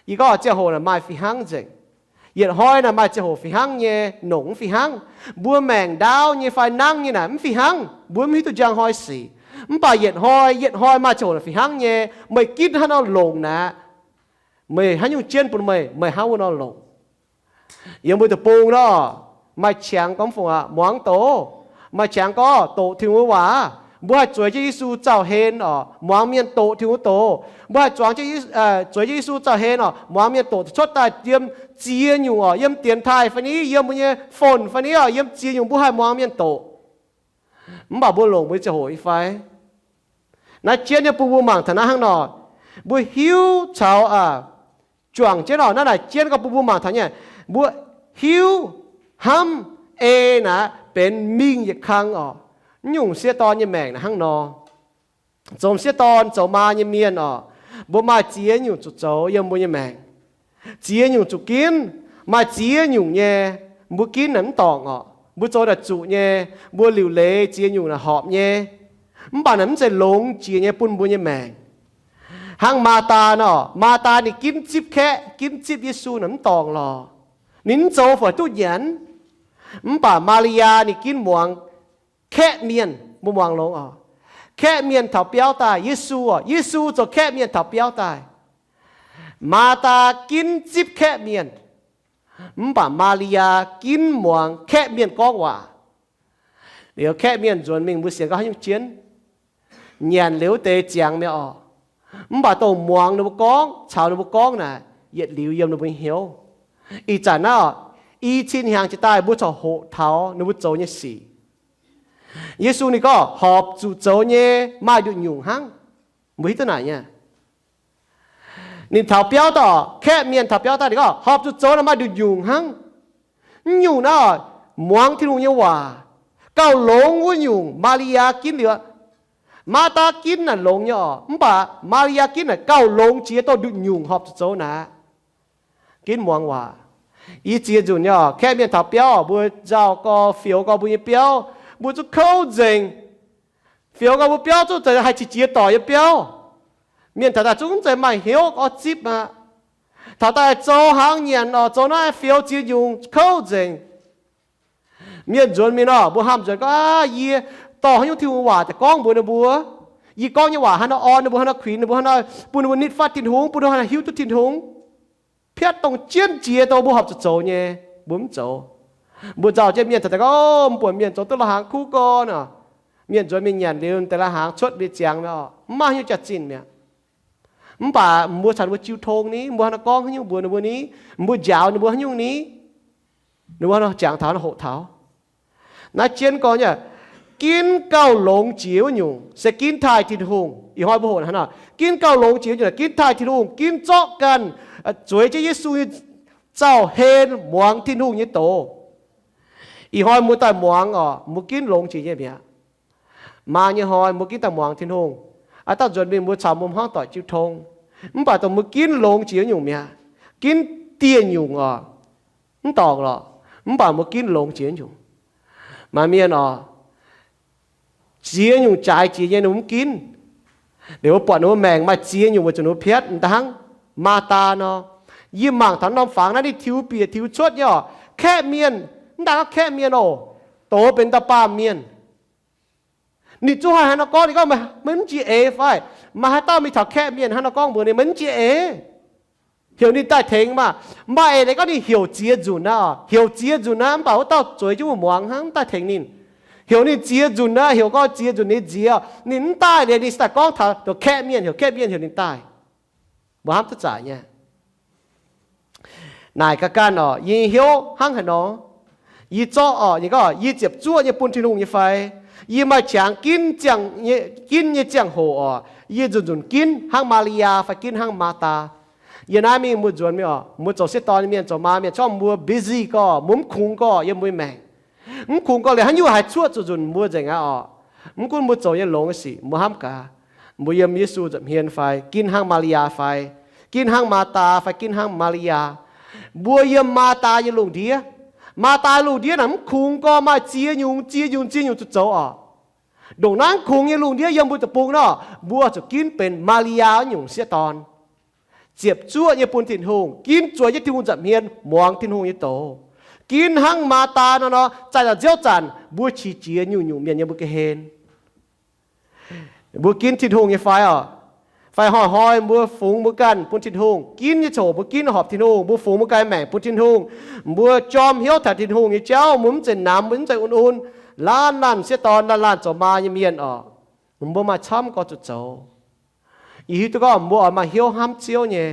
Yie gorngv ziangh hoc naaic maaih fih hnangv nzengc. Yietc hnoi naaic maaih ziangh hoc fih hnangv nyei, nongc mv fih hnangv. Mbuo maengc ndaauv nyei fai nangv nyei naaic mv fih hnangv, mbuo mv hiuv duqv njang hnoi sic. Mv baac yietc hnoi, yietc hnoi maaih ziangh hoc naaic fih hnangv nyei. Meih ginv hnangv nor longc naaic, meih haaix nyungc jienv bun meih, meih hnangv wuov nor longc. Yiem mbuo deic-bung nor, maaih qangx gormx fungc aqv, muangx doqc. Maaih qangx gorngv doqc Tin-Hungh nyei waac, mbuo haih zueiz jienv Yesu zauh hlen oc, muangx mienh doqc Tin-Hungh nyei doqc. Mbuo haih zuangx, zueiz jienv Yesu zauh hlen oc, muangx mienh doqc, cuotv daaih yiem ziex nyungc oc, yiem dienx taaih fai ni, yiem mbuo nyei phone fai ni oc, yiem ziex nyungc mbuo haih muangx mienh doqc. Mv baac mbuo longc mbuo nyei ziangh hoc nyei fai? Naaiv jienv nyei bun mbuo mangc taux naaiv hnangv nor, mbuo hiuv caux, aa, juangc jienv oc, naaiv naaic jienv gorngv bun mbuo mangc taux nyei, mbuo hiuv hnamv ei naaic benx mingh yietc kang oc. Naaiv nyungc sieqv dorn nyei maengc naaic hnangv nor. Zoux sieqv dorn zoux maa nyei mienh oc, mbuo maaih ziex nyungc zuqc zoux yiem mbuo nyei maengc. Ziex nyungc zuqc ginv, maaih ziex nyungc nyei, mbuo ginv naaic mv dorngc oc. Mbuo zoux naaic zuqc nyei, mbuo liuc leiz ziex nyungc naaic horpc nyei. Mv baac naaic mv zeiz longx jiex nyei bun mbuo nyei maengc. Hnangv Maa^taa nor, Maa^taa ninh ginv zipv kaeqv, ginv zipv Yesu naaic mv dorngc lorqc. Ninh mv zoux fai duqv nyanc. Mv baac Maa^li^yaa ninh ginv muangx kaeqv mienh, mbuo muangx longx oc. Kaeqv mienh taux biauv daaih, Yesu oc, Yesu zoux kaeqv mienh taux biauv daaih. Maa^taa ginv zipv kaeqv mienh, mv baac Maa^li^yaa ginv muangx kaeqv mienh gorngv waac. Liuz kaeqv mienh nzuonx mingh mbuo sienx gorngv haaix nyungc jienv? Nyanc liuz wuov deix ziangx mi'aqv oc. Mv baac dongh muangx ninh mbuo gorngv, caux ninh mbuo gorngv naaic, yietc liuz yiem ninh mbuo nyei hnyouv. Ih zanc naaiv oc, i cin hnyangx jiex daaih mbuo corc hoqc taux ninh mbuo zoux nyei sic. Yesu ninh gorngv horpc zuqc zoux nyei maaih nduqc nyungc hnangv. Mbuo hiuv duqv naaic nyei. Ninh taux biauv daaih, kaeqv mienh taux biauv daaih ninh gorngv horpc zuqc zoux naaic maaih nduqc nyungc hnangv. Mv nyungc naaiv oc, muangx Tin-Hungh nyei waac, gauh longx wuov nyungc Maa^li^yaa ginv liuz aqv. Maa^taa ginv naaic longx nyei oc, mv baac Maa^li^yaa ginv naaic gauh longx jiex dongh nduqc nyungc horpc zuqc zoux naaic. Ginv muangx waac. I ziex nzunc nyei oc, kaeqv mienh taux biauv, mbuo nzauh gorx, fioux gorx mbuo nyei biauv, mbuo zungv kouv nzengc. Fioux gorx mbuo biauv zungv zeiz haih qiex jiez doic nyei biauv. Mienh taux daaih zungv zeiz maaih hnyouv orv zipv aqv. Taux daaih zoux hnaangx nyanc oc, zoux naaiv fioux ziex nyungc kouv nzengc. Mienh nzuonx mingh nor, mbuo hnamv nzuonx gorngv, aav, yie dorh haaix nyungc Tin-Hungh waac daaih gorngv mbuox ninh mbuo? Yie gorngv nyei waac haaix nor orn ninh mbuo, haaix nor kuinx ninh mbuo, haaix nor bun ninh mbuo nitv fatv Tin-Hungh, bun ninh mbuo haaix nor hiuv duqv Tin-Hungh? Piatv dongh jienv jiex dongh mbuo horpc zuqc zoux nyei, mbuo mv zoux. Mbuo nzauh jienv mienh taux daaih gorngv, mv buonc mienh zoux duqv lai-hnaangx kuv gorn oc. Mienh nzuonx mingh nyanc liuz deix lai-hnaangx cuotv mingh ziangx mi'aqv, mv maaih haaix nyungc jaax-zinh mi'aqv. Mv baac mbuo caux ninh mbuo jiu tong ni, mbuo haaix nor gorngv haaix nyungc mbuox ninh mbuo ni, mbuo njaaux ninh mbuo haaix nyungc ni, ninh mbuo haaix nor jangx taux, haaix nor hoqc taux. Naaiv jienv gorngv nyei, ginv gauh longx jiex wuov nyungc se ginv taaih Tin-Hungh. Ih hnoi mbuo hoqc hnangv nor, ginv gauh longx jiex wuov nyungc ginv taaih Tin-Hungh, ginv zorqv ganh zueiz jienv Yesu nyei zauh hlen muangx Tin-Hungh nyei doz. Ih hnoi mbuo daaih muangx oc, mbuo ginv longx jiex nyei mi'aqv. Maa nyei hnoi mbuo ginv daaih muangx Tin-Hungh. Aav dauh nzuonx mingh mbuo caux mbuo hmuangv doic jiu tong. Mv baac dongh mbuo ginv longx jiex wuov nyungc mi'aqv. Ginv dieh nyungc oc, mv dorngc lorqc. Mv baac mbuo ginv longx jiex wuov nyungc. Maaih mienh oc, ziex nyungc jaaix jiex nyei ninh mbuo mv ginv. Liuz mbuo buatc ninh mbuo maengc maaih ziex nyungc weic zuqc ninh mbuo piatv, m'daaih hnangv Maa^taa nor. Yie mangc taux norm fangx naaiv ninh tiux bieqc tiux cuotv nyei oc. Kaeqv mienh, mv daaih gorngv kaeqv mienh oc, doz benx dauh baamh mienh. Ninh zungv haih haaix nor gorngv, ninh gorngv, meih mv njiec eix fai? Maaih haaix dauh mingh taux kaeqv mienh haaix nor gorngv mbuox ninh, meih mv njiec eix? Heuc ninh daaih tengx maah! Maaih eix leiz gorngv ninh heuc ziex nzunc aqv, heuc ziex nzunc aqv, mv baac wuov dauh zueiz jienv mbuo muangx hnangv, mv daaih tengx ninh. Heuc ninh ziex nzunc aqv, heuc gorngv ziex nzunc ninh nziex, ninh mv daaih liuz ninh daaih gorngv taux dongh kaeqv mienh, heuc kaeqv mienh heuc ninh daaih. Mbuo hnamv duqv zaqc nyei. Naaic ga'ganh oc, yie nyei hnyouv hnangv haaix nor? Yie zorqv oc, yie gorngv yie ziepc zuoqv nyei bun Tin-Hungh nyei fai? Yie maaih qangx ginv nyei ziangh hoc oc, yie nzunc nzunc ginv hnangv Maa^li^yaa fai ginv hnangv Maa^taa? Yie naaiv mingh mbuo nzuonx mingh oc, mbuo zoux sieqv dorn nyei mienh, zoux maa mienh, corc mbuo busy gorx, mbuo mv kungx gorx yiem mbuo nyei maengc. Mv kungx gorx liuz haaix nyungc haih cuoqv zuqc nzunc mbuo nzengc aqv oc. Mv gunv mbuo zoux nyei longx nyei sic, mbuo hnamv gaax, mbuo yiem Yesu nza'hmien fai ginv hnangv Maa^li^yaa fai ginv hnangv Maa^taa fai ginv hnangv Maa^li^yaa, mbuo yiem Maa^taa nyei lungh ndiev. Maa^taa lungh ndiev naaic mv kungx gorx maaih ziex nyungc, ziex nyungc, ziex nyungc zuqc zoux oc. Ndongc naaiv mv kungx nyei lungh ndiev yiem mbuo deic-bung nor, mbuo zuqc ginv benx Maa^li^yaa wuov nyungc sieqv dorn. Ziepc zuoqv nyei bun Tin-Hungh, ginv zueiz jienv Tin-Hungh nza'hmien, muangx Tin-Hungh nyei doz. Ginv hnangv Maa^taa nor nor, zaih daaih nziouv zanc mbuo qiex jiez nyungc-nyungc mienh yiem mbuo ga'hlen. Mbuo ginv Tin-Hungh nyei fai oc? Fai hnoi-hnoi mbuo fungx mbuo ganh bun Tin-Hungh? Ginv nyei ziangh hoc mbuo ginv horpc Tin-Hungh, mbuo fungx mbuo ganh maengc bun Tin-Hungh. Mbuo jorm hnyouv taux Tin-Hungh nyei jauv, mbuo mv zeiz namx, mbuo mv zeiz un-un. Laanh laanh sieqv dorn, laanh laanh zoux maa nyei mienh oc, mbuo maaih camv gorx zuqc zoux. Yie hiuv duqv gorngv mbuo oix maaih hnyouv hnamv Ziouv nyei,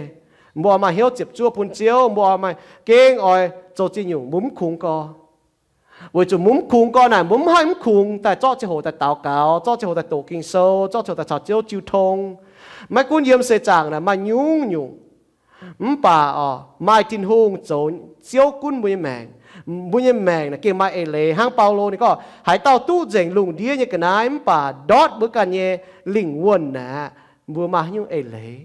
mbuo oix maaih hnyouv ziepc zuoqv bun Ziouv, mbuo oix maaih gengh oix zoux ziex nyungc mbuo mv kungx gorx. Weic zuqc mbuo mv kungx gorx naaic, mbuo mv haih mv kungx daaih zorqv ziangh hoc daaih daux gaux, zorqv ziangh hoc daaih doqc Ging-Sou, zorqv ziangh hoc daaih caux Ziouv jiu tong. Maiv gunv yiem seix zaangc naaic maaih nyungc-nyungc, mv baac oc, maaih Tin-Hungh zoux Ziouv gunv mbuo nyei maengc. Mbuo nyei maengc naaic gengh maaih eix leiz hnangv Baulo ninh gorngv, haaix dauh duqv nzengc lungh ndiev nyei ga'naaiv mv baac ndortv mbuo ganh nyei lingh wuonh naaic, mbuo maaih haaix nyungc eix leiz?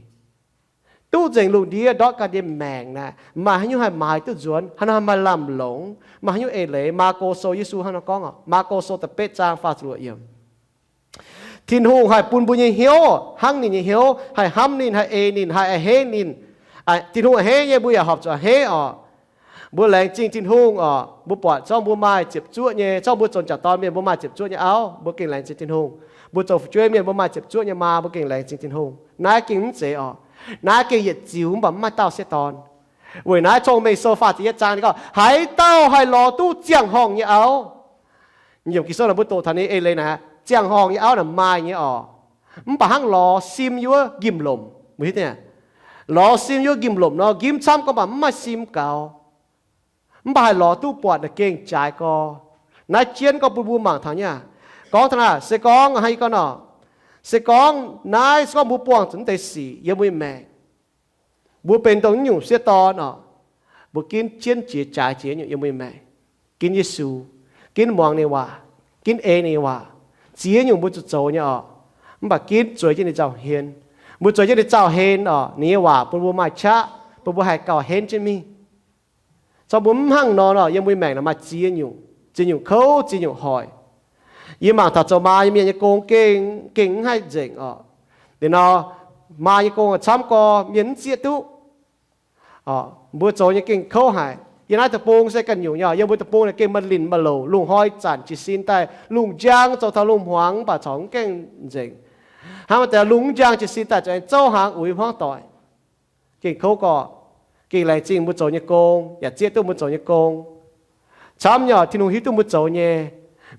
Duqv nzengc lungh ndiev ndortv ganh nyei maengc naaic, maaih haaix nyungc haih maaiz duqv nzuonx? Haaix nor haih maaih lamh longc? Maaih haaix nyungc eix leiz? Maako Sou, Yesu hnangv nor gorngv oc, Maako Sou da'betv zaang faah ziepc luoqc yiemc. Tin-Hungh haih bun mbuo nyei hnyouv hnangv ninh nyei hnyouv, haih hnamv ninh, haih ei ninh, haih a'hneiv ninh. Tin-Hungh a'hneiv nyei, mbuo yaac horpc zuqc a'hneiv oc. Mbuo laengz zingh Tin-Hungh oc. Mbuo buatc zorngv mbuo maaih ziepc zuoqv nyei, zorngv mbuo zoux m'jangc dorn mienh mbuo maaih ziepc zuoqv nyei auv, mbuo gengh laengz zingh Tin-Hungh. Mbuo zoux fu'jueiv mienh mbuo maaih ziepc zuoqv nyei maa, mbuo gengh laengz zingh Tin-Hungh. Naaiv gengh mv zeiz oc. Naaiv gengh yietc ziux mv baac mv maaih dauh sieqv dorn. Weic naaiv Cong-Mengh Sou faah ziepc yietv zaang ninh gorngv, haaix dauh haih lorz duqv ziangh horngh nyei auv? Yiem Ging-Sou naaic mbuo doqc taux ninh eix leiz naaic, ziangh horngh nyei auv naaic maaih nyei oc. Mv baac hnangv lorz sim yiem wuov nqimh lomc, mbuo hiuv duqv, lorz sim yiem wuov nqimh lomc nor, nqimh camv gorngv baac mv maaih sim gaux. Mv baac haih lorz duqv buatc naaic gengh jaaix gorx. Naaiv jienv gorngv bun mbuo mangc taux nyei aqv. Gorngv taux naaic se gorngv hnangv yie gorngv nor, se gorngv naaiv se gorngv mbuo buangh zuqc naaiv deix sic yiem mbuo nyei maengc, mbuo benx dongh naaiv nyungc sieqv dorn oc, mbuo ginv jienv jiex jaaix jiex nyungc yiem mbuo nyei maengc. Ginv Yesu, ginv muangx ninh nyei waac, ginv ei ninh nyei waac. Ziex nyungc mbuo zuqc zoux nyei oc. Mv baac ginv zueiz jienv ninh zauh hlen. Mbuo zueiz jienv ninh zauh hlen oc, ninh nyei waac bun mbuo maaih qaqv, bun mbuo haih gauh henv jienv mingh. Zorqv mbuo mv hnangv nor nor, yiem mbuo nyei maengc naaic maaih ziex nyungc, ziex nyungc kouv, ziex nyungc hoic. Yie mangc taux zoux maa nyei mienh nyei gong gengh, gengh mv haih nzengc oc. Liuz nor, maa nyei gong camv gorx, mienh mv zieqv duqv. Mbuo zoux nyei gengh kouv haic. Yiem naaiv deic-bung se ganh nyungc nyei, yiem mbuo deic-bung naaic gengh maaih linh maaih louc, lungh hnoi zanc jiez sin daaih, lungh njang zoux taux lungh hmuangx mv baac corc mv gaengh nzengc. Hnangv maaih deix lungh mv njang jiez sin daaih zoux aengx zouv hnaangx uix hmuangv doic. Gengh kouv gorx. Gengh laengz zingh mbuo zoux nyei gong, yaac zieqv duqv mbuo zoux nyei gong. Camv nyei, Tin-Hungh hiuv duqv mbuo zoux nyei.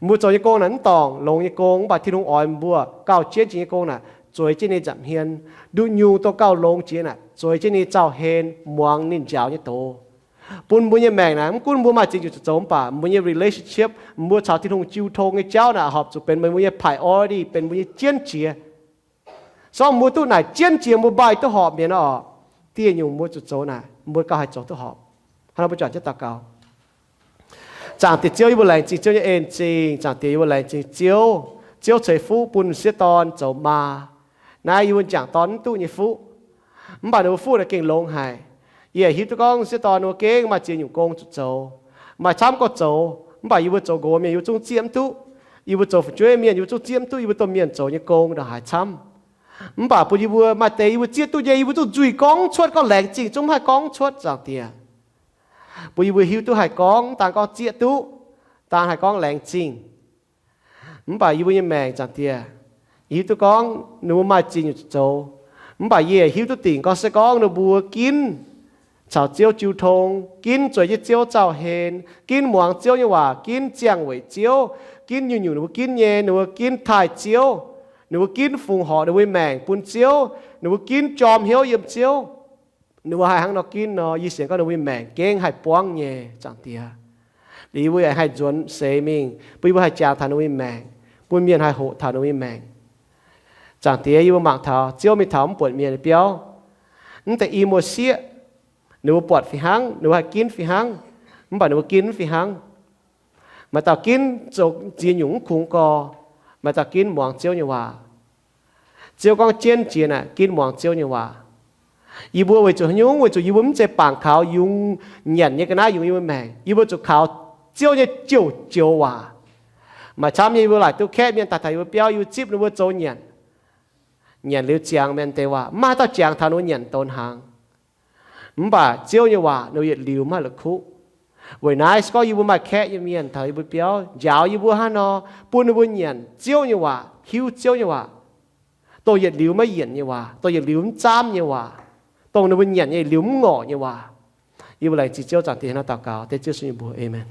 Mbuo zoux nyei gong naaic mv dorngc longx nyei gong, mv baac Tin-Hungh oix mbuo gauh jienv jiex nyei gong naaic, zueiz jienv ninh nza'hmien. Nduqc nyungc dongh gauh longx jiex naaic, zueiz jienv ninh zauh hlen, muangx ninh njaaux nyei doz. Bun mbuo nyei maengc naaic, mv gunv mbuo maaih ziex nyungc zuqc zoux mv baac mbuo nyei relationship, mbuo caux Tin-Hungh jiu tong nyei jauv naaic horpc zuqc benx meih mbuo nyei priority, benx mbuo nyei jienv jiex. Se gorngv mbuo duqv naaic jienv jiex, mbuo mbaih duqv horpc mienh oc, dieh nyungc mbuo zuqc zoux naaic, mbuo gauh haih zoux duqv horpc. Hnangv nor mbuo juangc jienv daux gaux. Zaangc Diex Ziouv, yie mbuo laengz zingh Ziouv nyei en zingh. Zaangc Diex, yie mbuo laengz zingh Ziouv. Ziouv ceix fuqv bun sieqv dorn zoux maa. Naaiv yie mbuo m'jangc dorn mv duqv nyei fuqv. Mv baac ninh mbuo fuqv naaic gengh longx haic. Yie hiuv duqv gorngv sieqv dorn ninh mbuo gengh maaih ziex nyungc gong zuqc zoux, maaih camv gorx zoux. Mv baac yie mbuo zoux nqox mienh yie mbuo zungv zieqv mv duqv. Yie mbuo zoux fu'jueiv mienh yie mbuo zungv zieqv mv duqv yie mbuo domh mienh zoux nyei gong ndongc haaix camv. Mv baac bun yie mbuo maaih deix yie mbuo zieqv duqv nyei, yie mbuo zungv nzuih gorngv cuotv, gorngv laengz zingh, zungv mv haih gorngv cuotv, Zaangc Diex. Bun yie mbuo hiuv duqv haih gorngv, daan gorngv zieqv duqv, daan haih gorngv laengz zingh. Mv baac yie mbuo nyei maengc, Zaangc Diex, yie hiuv duqv gorngv ninh mbuo maaih ziex nyungc zoux. Mv baac yie hiuv duqv dingc gorngv se gorngv ninh mbuo ginv caux Ziouv jiu tong, ginv zueiz jienv Ziouv zauh hlen, ginv muangx Ziouv nyei waac, ginv ziangh weic Ziouv, ginv nyungc-nyungc ninh mbuo ginv nyei, ninh mbuo ginv taaih Ziouv, ninh mbuo ginv fungx horc ninh mbuo nyei maengc bun Ziouv, ninh mbuo ginv jorm hnyouv yiem Ziouv. Ninh mbuo haih hnangv nor ginv nor, yie sienx gorngv ninh mbuo nyei maengc gengh haih buangv nyei, Zaangc Diex. Liuz yie mbuo yaac haih nzuonx seix mingh, bun yie mbuo haih jangx taux ninh mbuo nyei maengc, bun mienh haih hoqc taux ninh mbuo nyei maengc. Zaangc Diex, yie mbuo mangc taux Ziouv mingh taux mv buonc mienh nyei biauv, mv deix i muoz-sieqv, ninh mbuo buatc fih hnangv, ninh mbuo haih ginv fih hnangv, mv baac ninh mbuo ginv mv fih hnangv. Maaih dauh ginv zoux ziex nyungc mv kungx gorx, maaih dauh ginv muangx Ziouv nyei waac. Ziouv gorngv jienv jiex naaic ginv muangx Ziouv nyei waac. Yie mbuo weic zuqc haaix nyungc? Weic zuqc yie mbuo mv zeiz bangc kaux yungz nyanc nyei ga'naaiv yungz yie mbuo maengc. Yie mbuo zuqc kaux Ziouv nyei joux-joux waac. Maaih camv nyei yie mbuo laaic duqv kaeqv mienh daaih taux yie mbuo biauv, yie mbuo zipv ninh mbuo zoux nyanc. Nyanc liuz ziangx mienh deix waac, mv maaih haaix dauh jangx taux ninh mbuo nyanc donx hnaangx. Mv baac Ziouv nyei waac ninh mbuo yietc liuz mv haih la'kuqv. Weic naaiv se gorngv yie mbuo maaih kaeqv nyei mienh taux yie mbuo biauv njaaux yie mbuo hnangv nor, bun ninh mbuo nyanc Ziouv nyei waac, hiuv Ziouv nyei waac, dongh yietc liuz maiv yienc nyei waac, dongh yietc liuz mv zaamv nyei waac, dongh ninh mbuo nyanc nyei yietc liuz mv ngorc nyei waac. Yie mbuo laengz zingh Ziouv, Zaangc Diex, hnangv nor daux gaux dengv Ziouv Yesu nyei mbuox. Aamen.